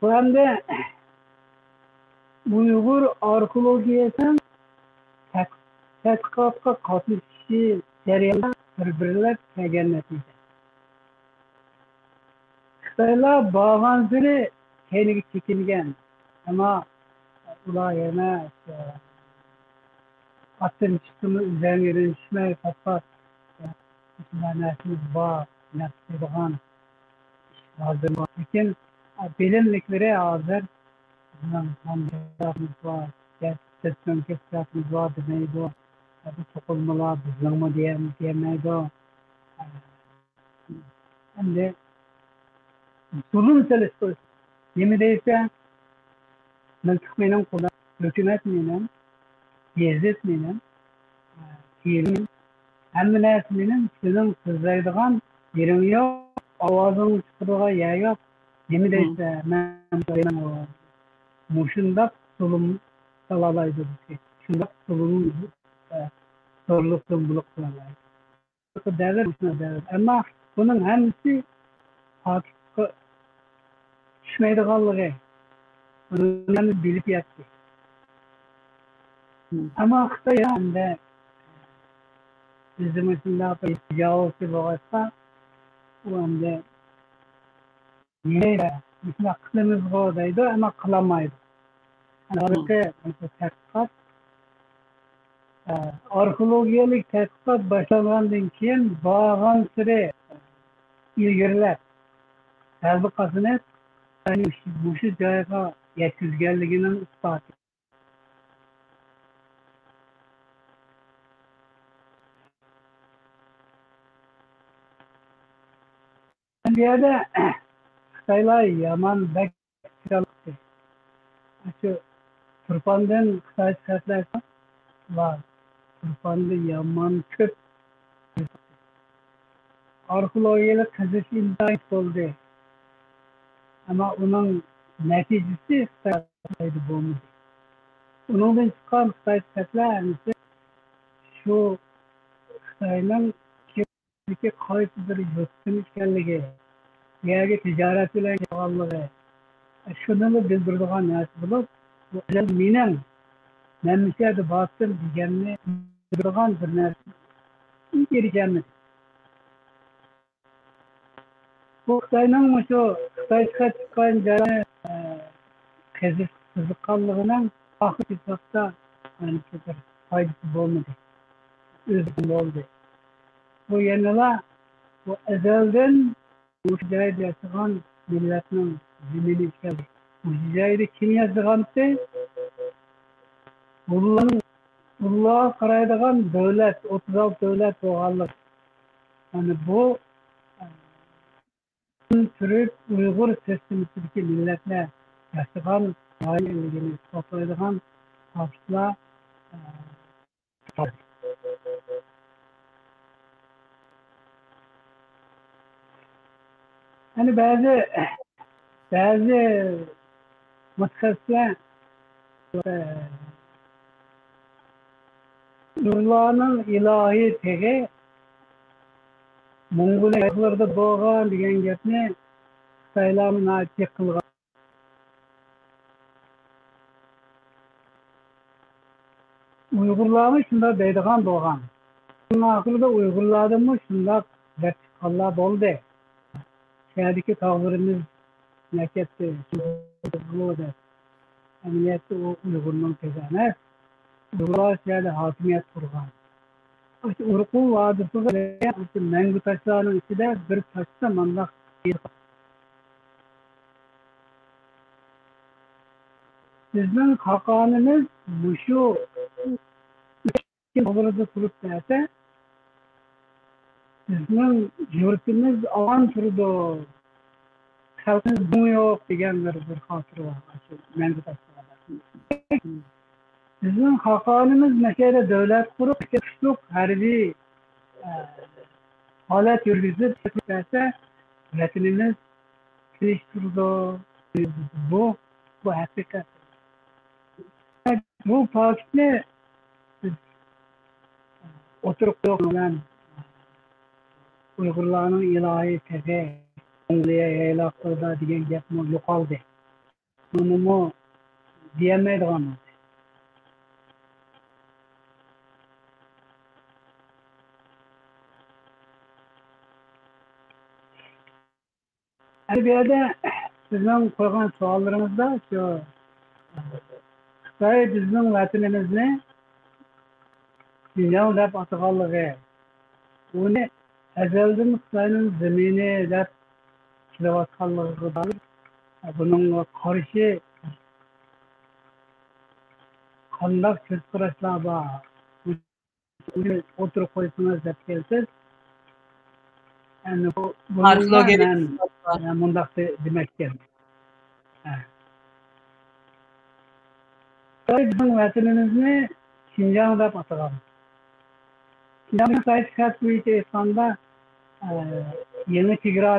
بۇ ئەمدى ئۇيغۇر ئارخېئولوگىيەسىنىڭ تەت-، تەتقىقاتقا قاتنىشىشى جەريانىدا بىر-بىرلەپ كەلگەن نەتىجە. خىتايلار بارغانسېرى كەينىگە چېكىنگەن. ئەمما ئۇلار يەنە، ئاتتىن چۈشتىمۇ ئۆزەڭگە يېرىشمەي، پات-پات، مۇشۇنداق نەرسىمىز بار، نەپ قىلىدىغان ئىش ھازىر بار. لېكىن، بىلىملىكلىرى ھازىر بىزنىڭ ھەمجەسىتىمىز بار، كەسىپتىن كەسىپتىمىز بار دېمەيدۇ. بۇ توقۇلمىلار بىزنىڭمۇ دېيەم-، دېيەلمەيدۇ. ئەمدى زۇلۇم سېلىشتۇرۇش. نېمە دەيسەن؟ مىلتىق مېنىڭ قولۇمدا، ھۆكۈمەت مېنىڭ، گېزىت مېنىڭ، فىلىم، ھەممە نەرسە مېنىڭ، سېنىڭ سۆزلەيدىغان يېرىڭ يوق، ئاۋازىڭنى چىقىرىدىغان يەر يوق. نېمە دەيسەن؟ مەن مۇشۇنداق زۇلۇم سالالايدۇ بىزگە. شۇنداق زۇلۇم، ئە، زورلۇق، زومبىلىق قىلالايدۇ. دەۋر، مۇشۇنداق دەۋر. ئەمما بۇنىڭ ھەممىسى پاكىتقا چۈشمەيدىغانلىقى، بۇنى ھەممە بىلىپ ياتتى. ئەمما خىتاي ئەمدى ئۆزى مۇشۇنداق بىر تاجاۋۇزچى بولغاچقا، ئۇ ئەمدى نېمە، مۇشۇنداق قىلىمىزغۇ دەيدۇ، ئەمما قىلالمايدۇ. ھازىرقى مۇشۇ تەتقىقات، ئە، ئارخېئولوگىيەلىك تەتقىقات باشلانغاندىن كېيىن بارغانسېرى ئىلگىرىلەپ، غەلىبە قازىنىپ، مۇشۇ جايغا يەتكۈزگەنلىكىنىڭ ئىسپاتى. بۇ يەردە خىتايلار يامان بەك چىرايلىق. شۇ تۇرپاندىن خىتايچە خەتلەر بار. تۇرپاندا يامان كۆپ. ئارخېئولوگىيەلىك قېزىش ئىنتايىن بولدى. ئەمما ئۇنىڭ نەتىجىسى خىتايدا بولمىدى. ئۇنىڭدىن چىققان خىتايچە خەتلەر ھەممىسى شۇ خىتاينىڭ قايسى بىر يۇرتتىن ئىكەنلىكى، بۇ يەرگە تىجارەت بىلەن كەلگەنلىكى، شۇنىلا بىلدۈرىدىغان نەرسە بولۇپ، بۇ ئەزەل مېنىڭ مەن مۇشۇ يەردە بارتىم دېگەننى بىلدۈرىدىغان بىر نەرسە ئېرىشەلمىدى. بۇ خىتاينىڭ مۇشۇ خىتاي چىققان جايلارنى، ئە، قېزىش قىزىققانلىقىنىڭ ئاخىرقى ھېسابتا ئانچە بىر پايدىسى بولمىدى. ئۆزگىچە بولدى. بۇ يەنىلا بۇ ئەزەلدىن مۇشۇ جايدا ياشىغان مىللەتنىڭ زېمىنى ئىكەن. مۇشۇ جايدا كىم ياشىغانتى؟ ھونلارنىڭ، ھونلارغا قارايدىغان دۆلەت، ئوتتۇز ئالتە دۆلەت بولغانلىق. يەنى بۇ تۈرك، ئۇيغۇر سىستېمىسىدىكى مىللەتلەر ياشىغان رايونلىرىنى توپلايدىغان تاپشۇلار. يەنى بەزى، بەزى مۇتەخەسسىسلەر ئۇيغۇرلارنىڭ ئىلاھىي تېغى موڭغۇلىيە تاغلىرىدا بولغان دېگەن گەپنى خىتايلارمۇ ناھايىتى جىق قىلغان. ئۇيغۇرلارمۇ شۇنداق دەيدىغان بولغان. شۇنىڭ ئاخىرىدا ئۇيغۇرلاردىنمۇ شۇنداق دەپ چىققانلار بولدى. شەھەردىكى تاغلىرىمىز نەكەتتى، دەپ. ئەمەلىيەتتە ئۇ ئۇيغۇرنىڭ تېغى ئەمەس. ئۇيغۇرلار شۇ يەردە ھاكىمىيەت قۇرغان. ئاشۇ ئورخۇن ۋادىسىغا ئاشۇ مەڭگۈ تاشلارنىڭ ئىچىدە بىر تاشتا مانداق يېزىق. بىزنىڭ خاقانىمىز مۇشۇ توغرىدا تۇرۇپ بەرسە، بىزنىڭ يۇرتىمىز ئامان تۇرىدۇ، خەلقىمىز بۇڭى يوق دېگەن بىر، بىر خاتىرە بار. ئاشۇ مەڭگۈ تاشلىقىدا. بىزنىڭ خاقانىمىز مەشەدە دۆلەت قۇرۇپ، كۈچلۈك ھەربىي، ئە، ھالەت يۈرگۈزۈپ بەرسە، ۋەتىنىمىز تىنچ تۇرىدۇ. بۇ، بۇ ھەقىقەت. بۇ پاكىتنى بىز ئوتتۇرىغا قويغان بىلەن ئۇيغۇرلارنىڭ ئىلاھىي تېغى موڭغۇلىيە يايلاقلىرىدا دېگەن گەپمۇ يوقالدى. بۇنىمۇ دېيەلمەيدىغان بولدى. ئەنە بۇ يەردە سىزنىڭ قويغان سوئاللىرىڭىزدا شۇ خىتاي بىزنىڭ ۋەتىنىمىزنى شىنجاڭ دەپ ئاتىغانلىقى، ئۇنى ئەزەلدىن خىتاينىڭ زېمىنى دەپ كېلىۋاتقانلىقىغا دائىر بۇنىڭغا قارشى قانداق كۆز قاراشلار بار؟ ئۇنى ئوتتۇرىغا قويسىڭىز دەپ كەلسەك، يەنى بۇ، بۇنىڭغا ئارخېئولوگىيە مەن، ئە، مۇنداق دېمەكچى. ھە. خىتاي بىزنىڭ ۋەتىنىمىزنى شىنجاڭ دەپ ئاتىغان. شىنجاڭنى خىتايچە خەت بويىچە ئېيتقاندا، ئە، يېڭى چېگرا.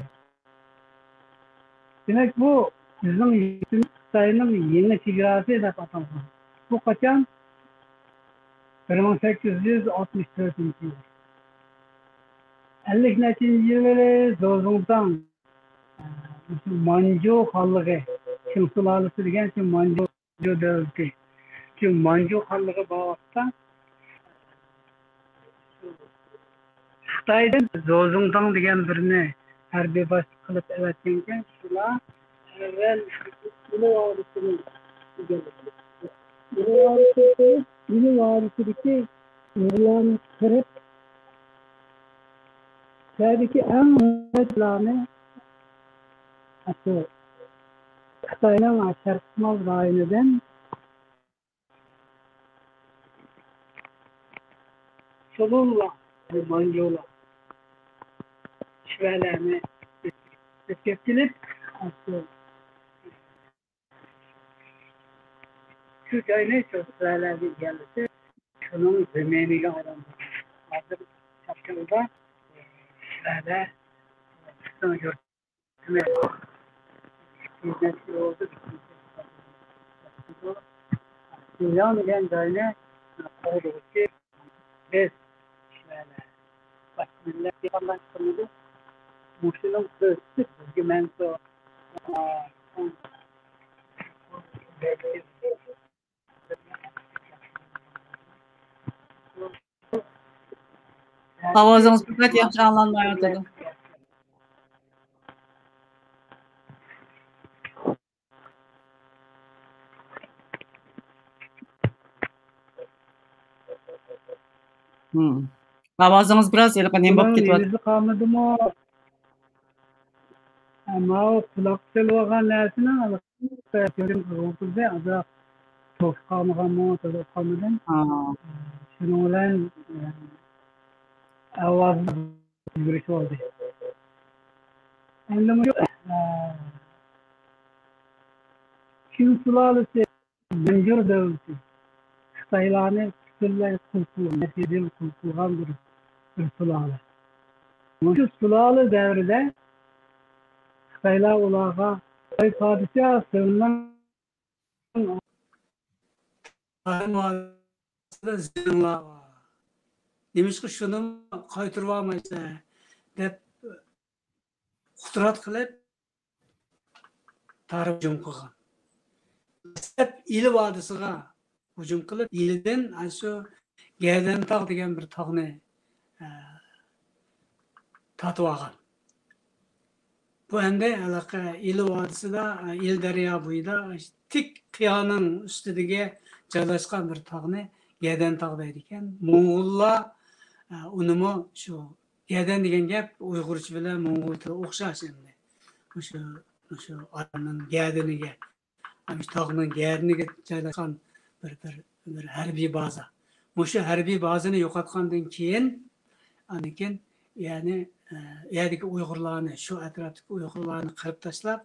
دېمەك، بۇ بىزنىڭ يۇرتىمىز خىتاينىڭ يېڭى چېگراسى دەپ ئاتالغان. بۇ قاچان؟ بىر مىڭ سەككىز يۈز ئاتمىش تۆتىنچى يىل. ئەللىك نەچچىنچى يىللىرى زوزۇڭتاڭ، مۇشۇ مانجۇ خانلىقى، چىڭ سۇلالىسى دېگەن شۇ مانجۇ دۆلىتى، شۇ مانجۇ خانلىقى بار ۋاقىتتا، خىتايدىن زوزۇڭتاڭ دېگەن بىرنى ھەربىي باشلىق قىلىپ ئەۋەتكەنكەن، شۇلار ئەۋۋەل ئىلى ۋادىسىنى ئىگىلىدى. ئىلى ۋادىسى، ئىلى ۋادىسىدىكى ئۇيغۇرلارنى قىرىپ، شۇ يەردىكى ئەڭ مۇھاجىرلارنى، ئاشۇ خىتاينىڭ شەرقىي شىمال رايونىدىن شۇلۇللا، مانجۇلا، شىۋەلەرنى ئۆتكۈزۈپ كېلىپ، شۇ جاينى شۇ شىۋەلەرگە ئىگىلىتىپ، شۇنىڭ زېمىنىگە ئايلاندۇرغان. ھازىر چەت ئەلدە شىۋەلەر، شىنجاڭ دېگەن جاينى قوغدىغۇچى بىز، باشقا مىللەت دېگەنلەر چىقمىدى. مۇشۇنىڭ ئۆزى بىزگە مەنسۇپ. ئاۋازىڭىز پەقەت ياخشى ئاڭلانمايۋاتىدۇ. مم. ئاۋازىڭىز بىراز ھېلىقى نېمە بولۇپ كېتىۋاتىدۇ؟ قالمىدىمۇ؟ ماۋۇ قۇلاققا سېلىۋالغان نەرسىنىڭ ئازراق توختاپ قالمىغانمۇ، توختاپ قالمىدىم. شۇنىڭ بىلەن ئاۋاز يۈگۈرۈش بولدى. ئەمدى مۇشۇ، ئە، چىڭ سۇلالىسى، مانجۇ دۆلىتى خىتايلارنى پۈتۈنلەي قۇل قىلغان، نەتىجىدىن قۇل قىلغان بىر، بىر سۇلالە. مۇشۇ سۇلالە دەۋرىدە خىتايلار ئۇلارغا خىتاي پادىشاھ سېلىنىڭ نېمىشقا شۇنىمۇ قايتۇرۇۋالمايسەن دەپ ئۇتتۇرات قىلىپ، تارىخ ھۇجۇم قىلغان. دەسلەپ ئىلى ۋادىسىغا ھۇجۇم قىلىپ، ئىلىدىن ئاشۇ گەدەن تاغ دېگەن بىر تاغنى، ئە، تارتىۋالغان. بۇ ئەمدى ھېلىقى ئىلى ۋادىسىدا، ئىلى دەريا بويىدا، تىك قىيانىڭ ئۈستىدىكى جايلاشقان بىر تاغنى گەدەن تاغ دەيدىكەن. موڭغۇللار، ئۇنىمۇ شۇ گەدەن دېگەن گەپ ئۇيغۇرچە بىلەن موڭغۇل تىلى ئوخشاش ئەمدى. مۇشۇ، مۇشۇ ئارالنىڭ گەدىنىگە، مۇشۇ تاغنىڭ گەدىنىگە جايلاشقان بىر، بىر، بىر ھەربىي بازا. مۇشۇ ھەربىي بازىنى يوقاتقاندىن كېيىن، ئاندىن كېيىن، يەنى، ئە، يەردىكى ئۇيغۇرلارنى، شۇ ئەتراپتىكى ئۇيغۇرلارنى قىرىپ تاشلاپ،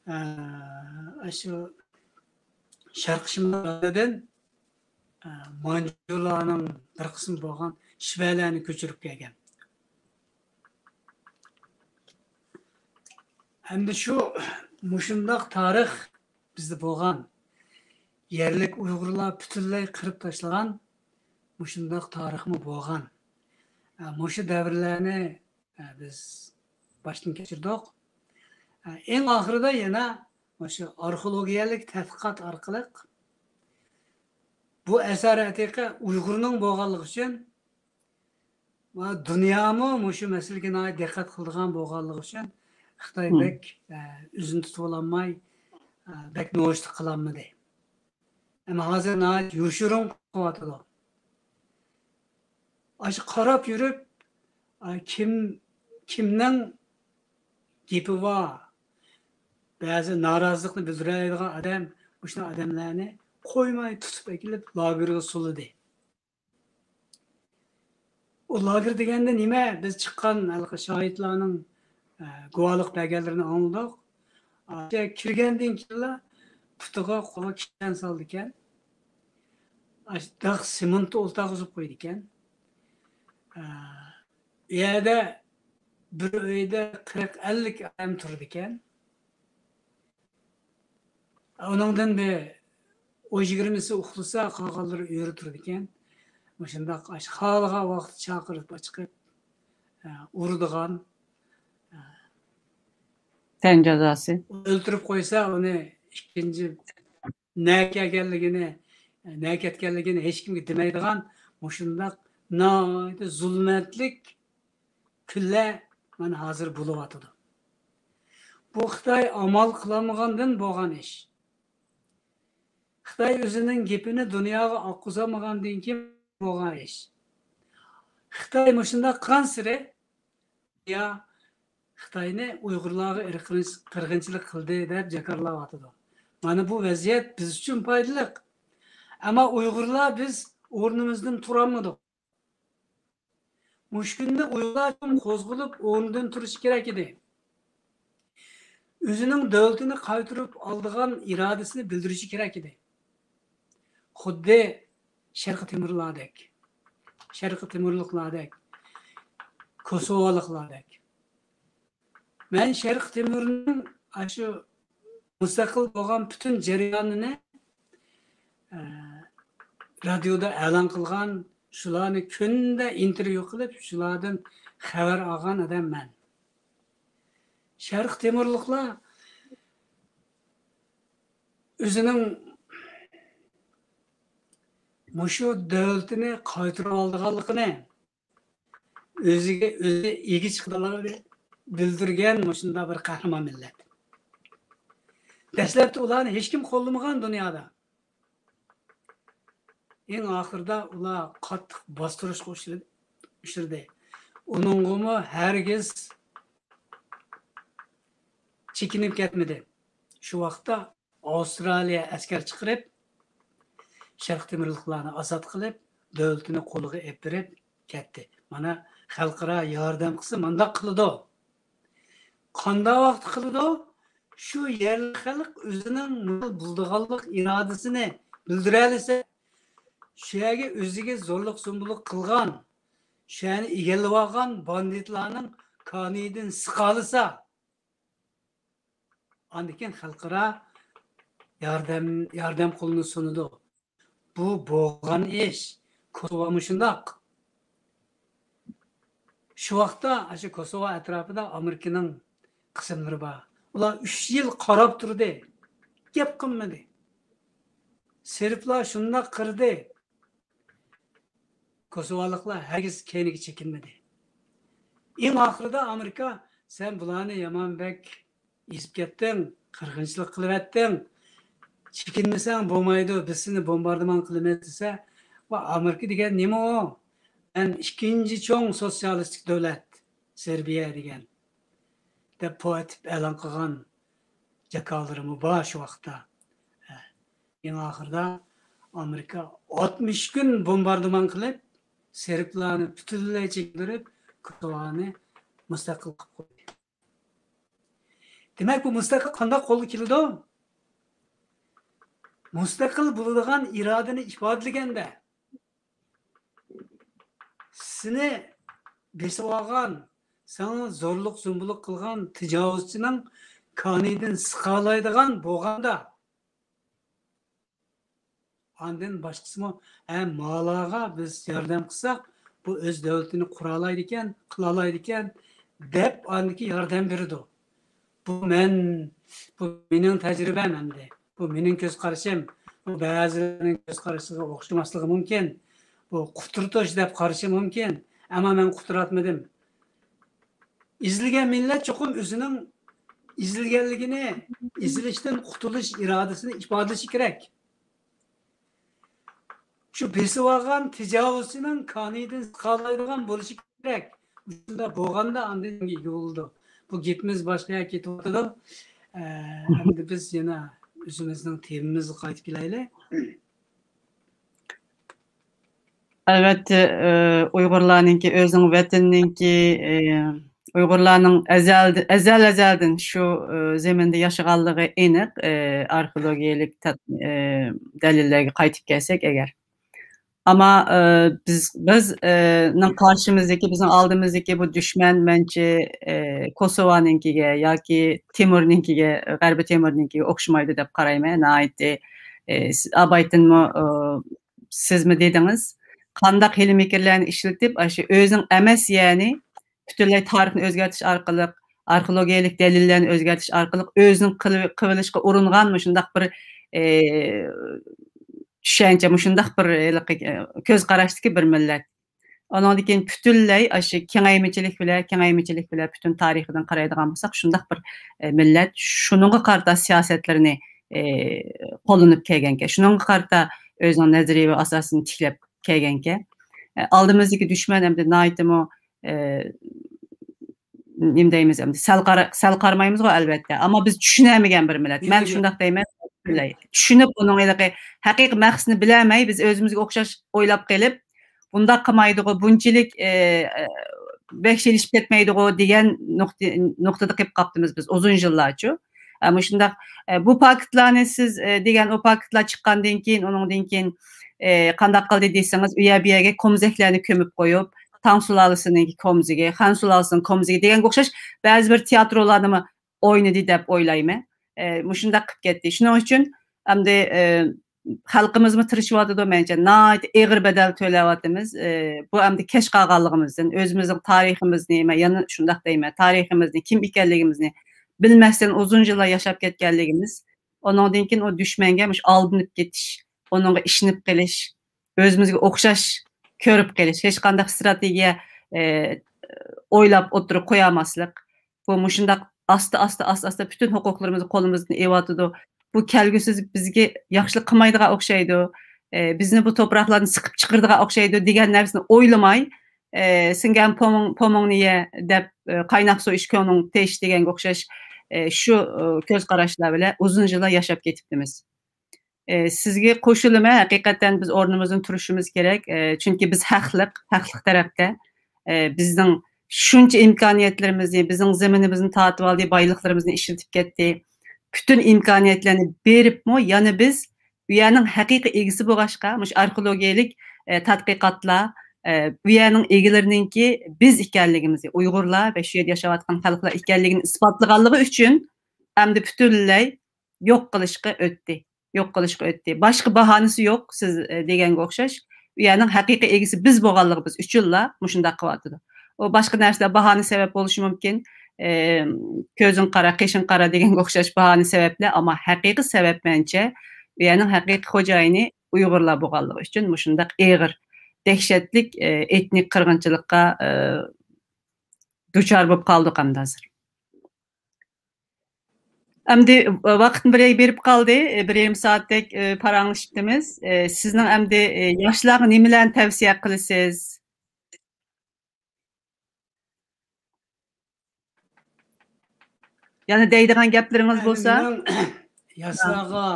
ئە، شۇ شەرقىي شىمالدىن، ئە، مانجۇلارنىڭ بىر قىسمى بولغان شىۋەلەرنى كۆچۈرۈپ كەلگەن. ئەمدى شۇ مۇشۇنداق تارىخ بىزدە بولغان، يەرلىك ئۇيغۇرلار پۈتۈنلەي قىرىپ تاشلىغان مۇشۇنداق تارىخمۇ بولغان. ئە، مۇشۇ دەۋرلەرنى، ئە، بىز باشتىن كەچۈردۇق. ئە، ئەڭ ئاخىرىدا يەنە مۇشۇ ئارخېئولوگىيەلىك تەتقىقات ئارقىلىق بۇ ئەسەر ئەتىقە ئۇيغۇرنىڭ بولغانلىقى ئۈچۈن ۋە دۇنيامۇ مۇشۇ مەسىلىگە ناھايىتى دىققەت قىلىدىغان بولغانلىقى ئۈچۈن خىتاي بەك، ئە، ئۆزىنى تۇتۇۋالالماي، ئە، بەك نوچىلىق قىلالمىدى. ئەمما ھازىر ناھايىتى يوشۇرۇن قىلىۋاتىدۇ. ئاشۇ قاراپ يۈرۈپ، ئا، كىم، كىمنىڭ گېپى بار، بەزى نارازىلىقنى بىلدۈرەلەيدىغان ئادەم، مۇشۇنداق ئادەملەرنى قويماي تۇتۇپ ئەكېلىپ لاگېرغا سولىدى. ئۇ لاگېر دېگەندە نېمە؟ بىز چىققان ھېلىقى شاھىتلارنىڭ، ئە، گۇۋاھلىق بەرگەنلىرىنى ئاڭلىدۇق. ئاشۇ كىرگەندىن كېيىنلا پۇتىغا، قولىغا كىشەن سالىدىكەن. ئاشۇ داغ سېمونت ئولتۇرغۇزۇپ قويىدىكەن. ئە، ئۇ يەردە بىر ئۆيدە قىرىق، ئەللىك ئادەم تۇرىدىكەن. ئۇنىڭدىن بىر ئون يىگىرمىسى ئۇخلىسا، قالغانلىرى ئۆرە تۇرىدىكەن. مۇشۇنداق ئاشۇ خالىغان ۋاقىتتا چاقىرىپ چىقىپ، ئە، ئۇرىدىغان، ئە، تەن جازاسى. ئۆلتۈرۈپ قويسا، ئۇنى ئىككىنچى نەگە كەلگەنلىكىنى، نەگە كەتكەنلىكىنى ھېچكىمگە دېمەيدىغان مۇشۇنداق ناھايىتى زۇلمەتلىك كۈنلەر مانا ھازىر بولۇۋاتىدۇ. بۇ خىتاي ئامال قىلالمىغاندىن بولغان ئىش. خىتاي ئۆزىنىڭ گېپىنى دۇنياغا ئاققۇزالمىغاندىن كېيىن بولغان ئىش. خىتاي مۇشۇنداق قىلغانسېرى، دۇنيا خىتاينى ئۇيغۇرلارغا ئىرقىنچ-، قىرغىنچىلىق قىلدى دەپ جاكارلاۋاتىدۇ. مانا بۇ ۋەزىيەت بىز ئۈچۈن پايدىلىق. ئەمما ئۇيغۇرلار بىز ئورنىمىزدىن تۇرالمىدۇق. مۇشۇ كۈندە ئۇيغۇرلار چوڭ قوزغىلىپ ئورنىدىن تۇرۇشى كېرەك ئىدى. ئۆزىنىڭ دۆلىتىنى قايتۇرۇپ ئالىدىغان ئىرادىسىنى بىلدۈرۈشى كېرەك ئىدى. خۇددى شەرقىي تىمۇرلاردەك، شەرقىي تىمۇرلۇقلاردەك، كوسوۋالىقلاردەك. مەن شەرقىي تىمۇرنىڭ ئاشۇ مۇستەقىل بولغان پۈتۈن جەريانىنى، ئە، رادىيودا ئېلان قىلغان، شۇلارنى كۈندە ئىنتېرۋيۇ قىلىپ، شۇلاردىن خەۋەر ئالغان ئادەم مەن. شەرقىي تىمۇرلۇقلار ئۆزىنىڭ مۇشۇ دۆلىتىنى قايتۇرۇۋالىدىغانلىقىنى، ئۆزىگە ئۆزى ئىگە چىقىدىغانلىقىنى بىلدۈرگەن مۇشۇنداق بىر قەھرىمان مىللەت. دەسلەپتە ئۇلارنى ھېچكىم قوللىمىغان دۇنيادا. ئەڭ ئاخىرىدا ئۇلار قاتتىق باستۇرۇشقا ئۇچرىدى. ئۇنىڭغىمۇ ھەرگىز چېكىنىپ كەتمىدى. شۇ ۋاقىتتا ئاۋسترالىيە ئەسكەر چىقىرىپ، شەرقىي تىمورلۇقلارنى ئازاد قىلىپ، دۆلىتىنى قولىغا ئېلىپ بېرىپ كەتتى. مانا، خەلقئارا ياردەم قىلسا مانداق قىلىدۇ. قانداق ۋاقىتتا قىلىدۇ؟ شۇ يەرلىك خەلق ئۆزىنىڭ نېمە بولىدىغانلىق ئىرادىسىنى بىلدۈرەلىسە، شۇ يەرگە ئۆزىگە زورلۇق-زومبۇلۇق قىلغان، شۇ يەرنى ئىگىلىۋالغان باندىتلارنىڭ كانىيىدىن سىقالىسا، ئاندىن كېيىن خەلقئارا ياردەم، ياردەم قولىنى سۇنىدۇ. بۇ بولغان ئىش. كوسوۋا مۇشۇنداق. شۇ ۋاقىتتا ئاشۇ كوسوۋا ئەتراپىدا ئامېرىكىنىڭ قىسىملىرى بار. ئۇلار ئۈچ يىل قاراپ تۇردى. گەپ قىلمىدى. سېربلار شۇنداق قىردى. كوسوۋالىقلار ھەرگىز كەينىگە چېكىنمىدى. ئەڭ ئاخىرىدا ئامېرىكا، سەن بۇلارنى يامان بەك ئېزىپ كەتتىڭ، قىرغىنچىلىق قىلىۋەتتىڭ، چېكىنمىسەڭ بولمايدۇ، بىز سېنى بومباردىمان قىلىمىز دېسە، ۋا ئامېرىكا دېگەن نېمە ئۇ؟ مەن ئىككىنچى چوڭ سوتسىيالىستىك دۆلەت، سېربىيە دېگەن، دەپ پو ئېتىپ ئېلان قىلغان جاكارلىرىمۇ بار شۇ ۋاقىتتا. ئەڭ ئاخىرىدا ئامېرىكا ئاتمىش كۈن بومباردىمان قىلىپ، سېربلارنى پۈتۈنلەي چېكىندۈرۈپ، كوسوۋانى مۇستەقىل قىلىپ قويدى. دېمەك، بۇ مۇستەقىل قانداق قولغا كېلىدۇ؟ مۇستەقىل بولىدىغان ئىرادىنى ئىپادىلىگەندە، سېنى بېسىۋالغان، ساڭا زورلۇق-زومبۇلۇق قىلغان تاجاۋۇزچىنىڭ كانىيىدىن سىقالايدىغان بولغاندا، ئاندىن باشقىسىمۇ، ھە، مالاغا بىز ياردەم قىلساق، بۇ ئۆز دۆلىتىنى قۇرالايدىكەن، قىلالايدىكەن، دەپ ئاندىكى ياردەم بېرىدۇ. بۇ مەن، بۇ مېنىڭ تەجرىبەم ئەمدى. بۇ مېنىڭ كۆز قارىشىم. بۇ بەزىلەرنىڭ كۆز قارىشىغا ئوخشىماسلىقى مۇمكىن. بۇ قۇترىتىش دەپ قارىشى مۇمكىن. ئەمما مەن قۇتراتمىدىم. ئېزىلگەن مىللەت چوقۇم ئۆزىنىڭ ئېزىلگەنلىكىنى، ئېزىلىشتىن قۇتۇلۇش ئىرادىسىنى ئىپادىلىشى كېرەك. شۇ بېسىۋالغان تاجاۋۇزچىنىڭ كانىيىدىن سىقالايدىغان بولۇشى كېرەك. شۇنداق بولغاندا ئاندىن ئىگە بولىدۇ. بۇ گېپىمىز باشقا يەرگە كېتىۋاتىدۇ. ئە، ئەمدى بىز يەنە ئۆزىمىزنىڭ تېمىمىزغا قايتىپ كېلەيلى. ئەلۋەتتە، ئە، ئۇيغۇرلارنىڭكى، ئۆزىنىڭ ۋەتىنىنىڭكى، ئە، ئۇيغۇرلارنىڭ ئەزەلدە-، ئەزەل-ئەزەلدىن شۇ، ئە، زېمىندا ياشىغانلىقى ئېنىق، ئە، ئارخېئولوگىيەلىك تەت-، ئە، دەلىللەرگە قايتىپ كەلسەك ئەگەر. ئەمما، ئە، بىز، بىز، ئە، نىڭ قارشىمىزدىكى، بىزنىڭ ئالدىمىزدىكى بۇ دۈشمەن مەنچە، ئە، كوسوۋانىڭكىگە ياكى تىمۇرنىڭكىگە، غەربىي تىمۇرنىڭكىگە ئوخشىمايدۇ دەپ قارايمەن. ناھايىتى، ئە، سىز ئابايتىنمۇ، ئە، سىزمۇ دېدىڭىز، قانداق ھىيلە-مىكىرلەرنى ئىشلىتىپ، ئاشۇ ئۆزىنىڭ ئەمەس يەرنى پۈتۈنلەي تارىخنى ئۆزگەرتىش ئارقىلىق، ئارخېئولوگىيەلىك دەلىللەرنى ئۆزگەرتىش ئارقىلىق ئۆزىنىڭ قىلىۋ-، قىلىۋېلىشقا ئۇرۇنغان مۇشۇنداق بىر، ئى، چۈشەنچە، مۇشۇنداق بىر ھېلىقى، ئى، كۆز قاراشتىكى بىر مىللەت. ئۇنىڭدىن كېيىن پۈتۈنلەي ئاشۇ كېڭەيمىچىلىك بىلەن، كېڭەيمىچىلىك بىلەن پۈتۈن تارىخىدىن قارايدىغان بولساق، شۇنداق بىر، ئى، مىللەت. شۇنىڭغا قارىتا سىياسەتلىرىنى، ئى، قوللىنىپ كەلگەنكەن. شۇنىڭغا قارىتا ئۆزىنىڭ نەزەرىيەۋى ئاساسىنى تىكلەپ كەلگەنكەن. ئە، ئالدىمىزدىكى دۈشمەن ئەمدى ناھايىتىمۇ، ئە، نېمە دەيمىز ئەمدى، سەل قارا-، سەل قارىمايمىزغۇ، ئەلۋەتتە. ئەمما بىز چۈشىنەلمىگەن بىر مىللەت. مەن شۇنداق دەيمەن. چۈشىنىپ، ئۇنىڭ ھېلىقى ھەقىقىي مەقسىتىنى بىلەلمەي، بىز ئۆزىمىزگە ئوخشاش ئويلاپ قېلىپ، بۇنداق قىلمايدىغۇ، بۇنچىلىك، ئە، ئە، ۋەھشىيلىشىپ كەتمەيدىغۇ دېگەن نۇقتى-، نۇقتىدا قېلىپ قاپتىمىز بىز ئۇزۇن يىللارچۇ. ئە، مۇشۇنداق، ئە، بۇ پاكىتلارنى سىز، ئە، دېگەن ئۇ پاكىتلار چىققاندىن كېيىن، ئۇنىڭدىن كېيىن، ئە، قانداق قىلدى دېسىڭىز، ئۇ يەر بۇ يەرگە كومزەكلەرنى كۆمۈپ قويۇپ، تاڭ سۇلالىسىنىڭكى كومزىكى، خەن سۇلالىسىنىڭ كومزىكى دېگەنگە ئوخشاش بەزى بىر تىياترولارنىمۇ ئوينىدى دەپ ئويلايمەن. ئە، مۇشۇنداق قىلىپ كەتتى. شۇنىڭ ئۈچۈن ئەمدى، ئە، خەلقىمىزمۇ تىرىشىۋاتىدۇ، مەنچە ناھايىتى ئېغىر بەدەل تۆلەۋاتىمىز. ئى، بۇ ئەمدى كەچ قالغانلىقىمىزدىن، ئۆزىمىزنىڭ تارىخىمىزنى، مەن يەنە شۇنداق دەيمەن، تارىخىمىزنى، كىم ئىكەنلىكىمىزنى بىلمەستىن ئۇزۇن يىللار ياشاپ كەتكەنلىكىمىز، ئۇنىڭدىن كېيىن ئۇ دۈشمەنگە مۇشۇ ئالدىنىپ كېتىش، ئۇنىڭغا ئىشىنىپ قېلىش، ئۆزىمىزگە ئوخشاش كۆرۈپ قېلىش، ھېچقانداق ستراتېگىيە، ئى، ئويلاپ ئوتتۇرىغا قويالماسلىق. بۇ مۇشۇنداق ئاستا، ئاستا، ئاستا، ئاستا پۈتۈن ھوقۇقلىرىمىزنى قولىمىزدىن ئېلىۋاتىدۇ. بۇ كەلگۈسىدە بىزگە ياخشىلىق قىلمايدىغان ئوخشايدۇ. ئە، بىزنى بۇ توپراقلاردىن سىقىپ چىقىرىدىغان ئوخشايدۇ دېگەن نەرسىنى ئويلىماي، ئە، «سىڭگەم پومۇڭ، پومۇڭنى يە» دەپ، ئە، «قايناق سۇ ئىچ، كۆڭلۈڭ تىنچ» دېگەنگە ئوخشاش، ئە، شۇ، ئە، كۆز قاراشلار بىلەن ئۇزۇن يىللار ياشاپ كېتىپتىمىز. ئە، سىزگە قوشۇلىمەن، ھەقىقەتەن بىز ئورنىمىزدىن تۇرۇشىمىز كېرەك. ئە، چۈنكى بىز ھەقلىق، ھەقلىق تەرەپتە. ئە، بىزنىڭ شۇنچە ئىمكانىيەتلىرىمىزنى، بىزنىڭ زېمىنىمىزنى تارتىۋالدى، بايلىقلىرىمىزنى ئىشلىتىپ كەتتى. پۈتۈن ئىمكانىيەتلەرنى بېرىپمۇ، يەنە بىز ئۇ يەرنىڭ ھەقىقىي ئىگىسى بولغاچقا، مۇشۇ ئارخېئولوگىيەلىك، ئە، تەتقىقاتلار، ئە، ئۇ يەرنىڭ ئىگىلىرىنىڭكى بىز ئىكەنلىكىمىزنى، ئۇيغۇرلار ۋە شۇ يەردە ياشاۋاتقان خەلقلەر ئىكەنلىكىنى ئىسپاتلىغانلىقى ئۈچۈن، ئەمدى پۈتۈنلەي يوق قىلىشقا ئۆتتى. يوق قىلىشقا ئۆتتى. باشقا باھانىسى يوق، سىز، ئە، دېگەنگە ئوخشاش. ئۇ يەرنىڭ ھەقىقىي ئىگىسى بىز بولغانلىقىمىز ئۈچۈنلا مۇشۇنداق قىلىۋاتىدۇ. ئۇ باشقا نەرسىلەر باھانە سەۋەب بولۇشى مۇمكىن. ئە، «كۆزۈڭ قارا، قېشىڭ قارا» دېگەنگە ئوخشاش باھانە سەۋەبلەر، ئەمما ھەقىقىي سەۋەب مەنچە، ئۇ يەرنىڭ ھەقىقىي خوجايىنى ئۇيغۇرلار بولغانلىقى ئۈچۈن مۇشۇنداق ئېغىر، دەھشەتلىك، ئە، ئېتنىك قىرغىنچىلىققا، ئە، دۇچار بولۇپ قالدۇق ئەمدى ھازىر. ئەمدى، ئە، ۋاقىتمۇ بىر بېرىپ قالدى. ئە، بىر يېرىم سائەتتەك، ئە، پاراڭلىشىپتىمىز. ئە، سىزنىڭ ئەمدى، ئە، ياشلارغا نېمىلەرنى تەۋسىيە قىلىسىز؟ يەنە دەيدىغان گەپلىرىڭىز بولسا؟ مېنىڭ ياشلارغا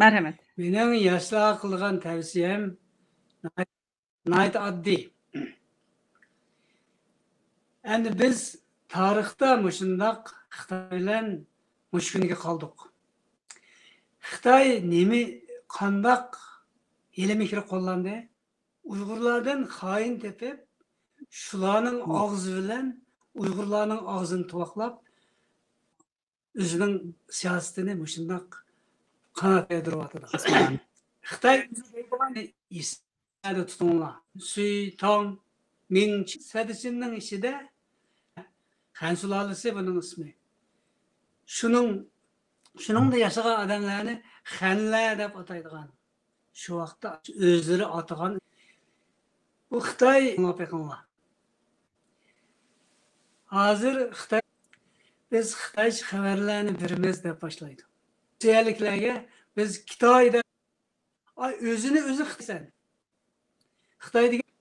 مەرھەمەت. مېنىڭ ياشلارغا قىلىدىغان تەۋسىيەم ناھايىتى ئاددىي. ئەمدى بىز تارىختا مۇشۇنداق خىتاي بىلەن مۇشۇ كۈنگە قالدۇق. خىتاي نېمە، قانداق ھىيلە-مىكىر قوللاندى؟ ئۇيغۇرلاردىن خائىن تېپىپ، شۇلارنىڭ ئاغزى بىلەن ئۇيغۇرلارنىڭ ئاغزىنى تۇۋاقلاپ، ئۆزىنىڭ سىياسىتىنى مۇشۇنداق قانات يايدۇرۇۋاتىدۇ. خىتاي ئۆزى دەيدىغان ئېسىڭلاردا تۇتۇڭلار. سۈي، تاڭ، مىڭ، سەددىچىننىڭ ئىچىدە خەن سۇلالىسى بۇنىڭ ئىسمى. شۇنىڭ، شۇنىڭدا ياشىغان ئادەملەرنى خەنلەر دەپ ئاتايدىغان. شۇ ۋاقىتتا ئۆزلىرى ئاتىغان. بۇ خىتاي، ئاڭلاپ بېقىڭلار. ھازىر خىتاي، «بىز خىتايچە خەۋەرلەرنى بېرىمىز» دەپ باشلايدۇ. روسىيەلىكلەرگە «بىز كىتاي» دەپ، ئاي، ئۆزىنى ئۆزى خىتايسەن. خىتاي دېگەن،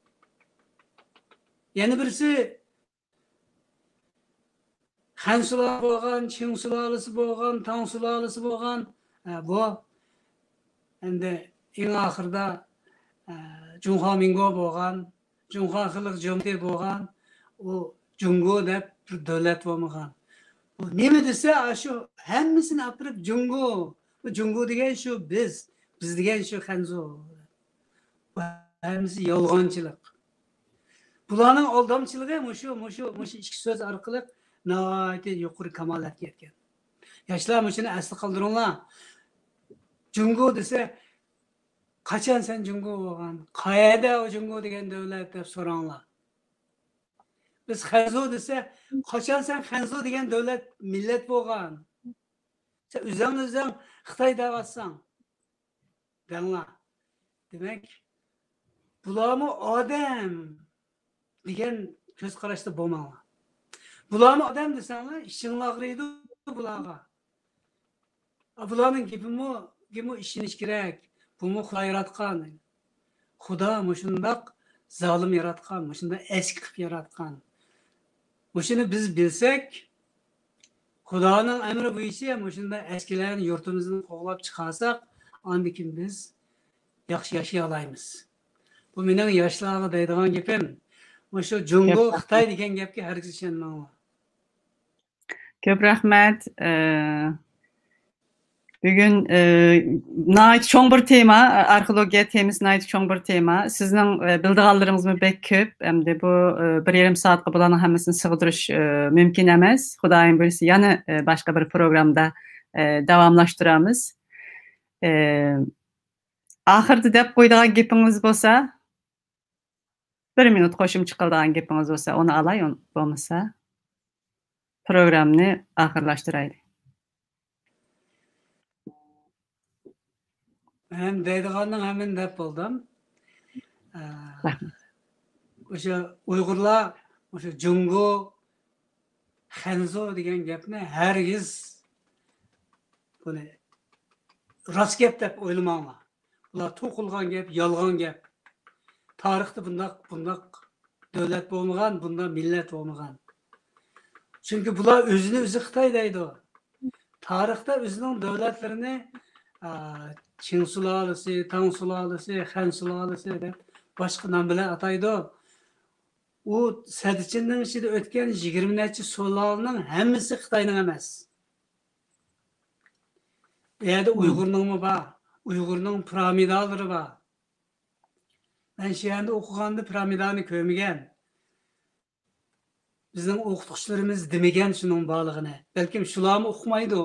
يەنە بىرسى خەن سۇلالىسى بولغان، چىڭ سۇلالىسى بولغان، تاڭ سۇلالىسى بولغان. ھە، بۇ ئەمدى ئەڭ ئاخىرىدا، ئە، جۇڭخۇا مىڭگو بولغان، جۇڭخۇا خەلق جۇمھۇرىيىتى بولغان، ئۇ جۇڭگو دەپ بىر دۆلەت بولمىغان. بۇ نېمە دېسە، ئاشۇ ھەممىسىنى ئاپىرىپ جۇڭگو. بۇ جۇڭگو دېگەن شۇ بىز، بىز دېگەن شۇ خەنزۇ. بۇ ھەممىسى يالغانچىلىق. بۇلارنىڭ ئالدامچىلىقى مۇشۇ، مۇشۇ، مۇشۇ ئىككى سۆز ئارقىلىق ناھايىتى يۇقىرى كامالەتكە يەتكەن. ياشلار، مۇشۇنى ئەستە قالدۇرۇڭلار. جۇڭگو دېسە، «قاچان سەن جۇڭگو بولغان؟ قەيەردە ئۇ جۇڭگو دېگەن دۆلەت؟» دەپ سوراڭلار. بىز خەنزۇ دېسە، «قاچان سەن خەنزۇ دېگەن دۆلەت، مىللەت بولغان؟ سەن ئۆزۈڭنى ئۆزۈڭ خىتاي دەۋاتساڭ» دەڭلار. دېمەك، بۇلارمۇ ئادەم دېگەن كۆز قاراشتا بولماڭلار. بۇلارمۇ ئادەم دېسەڭلار، ئىچىڭلار ئاغرىيدۇ بۇلارغا. بۇلارنىڭ گېپىمۇ، گېپىمۇ ئىشىنىش كېرەك. بۇمۇ خۇدا ياراتقان. خۇدا مۇشۇنداق زالىم ياراتقان، مۇشۇنداق ئەسكى قىلىپ ياراتقان. مۇشۇنى بىز بىلسەك، خۇدانىڭ ئەمرى بويىچە مۇشۇنداق ئەسكىلەرنى يۇرتىمىزدىن قوغلاپ چىقارساق، ئاندىن كېيىن بىز ياخشى ياشىيالايمىز. بۇ مېنىڭ ياشلارغا دەيدىغان گېپىم. مۇشۇ جۇڭگو، كۆپ رەھمەت. خىتاي دېگەن گەپكە ھەرگىز ئىشەنمەڭلار. كۆپ رەھمەت. ئە، بۈگۈن، ئە، ناھايىتى چوڭ بىر تېما، ئارخېئولوگىيە تېمىسى ناھايىتى چوڭ بىر تېما. سىزنىڭ، ئە، بىلىدىغانلىرىڭىزمۇ بەك كۆپ. ئەمدى بۇ، ئە، بىر يېرىم سائەتكە بۇلارنىڭ ھەممىسىنى سىغدۇرۇش، ئە، مۇمكىن ئەمەس. خۇدايىم بۇيرۇسا يەنە، ئە، باشقا بىر پروگرامدا، ئە، داۋاملاشتۇرىمىز. ئە، ئاخىرىدا دەپ قويىدىغان گېپىڭىز بولسا؟ بىر مىنۇت قوشۇمچە قىلىدىغان گېپىڭىز بولسا، ئۇنى ئالاي، ئۇن-، بولمىسا پروگراممىنى ئاخىرلاشتۇرايلى. مەن دەيدىغاننىڭ ھەممىنى دەپ بولدۇم. ئە، رەھمەت. ئۆشە ئۇيغۇرلار ئۆشە جۇڭگو، خەنزۇ دېگەن گەپنى ھەرگىز، بۇنى راست گەپ دەپ ئويلىماڭلار. بۇلار توقۇلغان گەپ، يالغان گەپ. تارىختا بۇنداق، بۇنداق دۆلەت بولمىغان، بۇنداق مىللەت بولمىغان. چۈنكى بۇلار ئۆزىنى ئۆزى خىتاي دەيدۇ. تارىختا ئۆزىنىڭ دۆلەتلىرىنى، ئا، چىڭ سۇلالىسى، تاڭ سۇلالىسى، خەن سۇلالىسى دەپ باشقا نام بىلەن ئاتايدۇ. ئۇ سەددىچىننىڭ ئىچىدە ئۆتكەن يىگىرمە نەچچە سۇلالىنىڭ ھەممىسى خىتاينىڭ ئەمەس. بۇ يەردە ئۇيغۇرنىڭمۇ بار، ئۇيغۇرنىڭ پىرامىدالىرى بار. مەن شىئەندە ئوقۇغاندا پىرامىدانى كۆرمىگەن. بىزنىڭ ئوقۇتقۇچىلىرىمىز دېمىگەن شۇنىڭ بارلىقىنى. بەلكىم شۇلارمۇ ئۇقمايدۇ.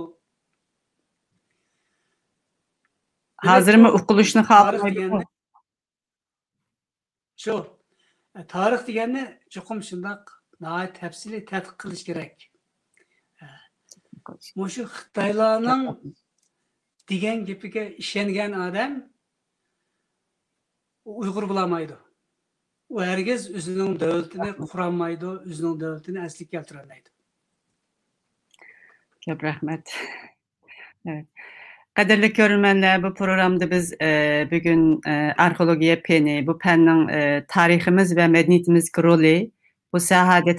دېمەك، ھازىرمۇ بۇ ئۇقۇلۇشنى تارىخ خالىمايدۇ. دېگەننى، شۇ، تارىخ دېگەننى چوقۇم شۇنداق ناھايىتى تەپسىلىي تەتقىق قىلىش كېرەك. مۇشۇ خىتايلارنىڭ دېگەن گېپىگە ئىشەنگەن ئادەم ئۇيغۇر بولالمايدۇ. ئۇ ھەرگىز ئۆزىنىڭ دۆلىتىنى قۇرالمايدۇ، ئۆزىنىڭ دۆلىتىنى ئەسلىگە كەلتۈرەلمەيدۇ. كۆپ رەھمەت. قەدىرلىك كۆرۈرمەنلەر، بۇ پروگراممىدا بىز، ئە، بۈگۈن، ئە، ئارخېئولوگىيە پېنى، بۇ پەننىڭ، ئە، تارىخىمىز ۋە مەدەنىيىتىمىزدىكى رولى، بۇ ساھەدە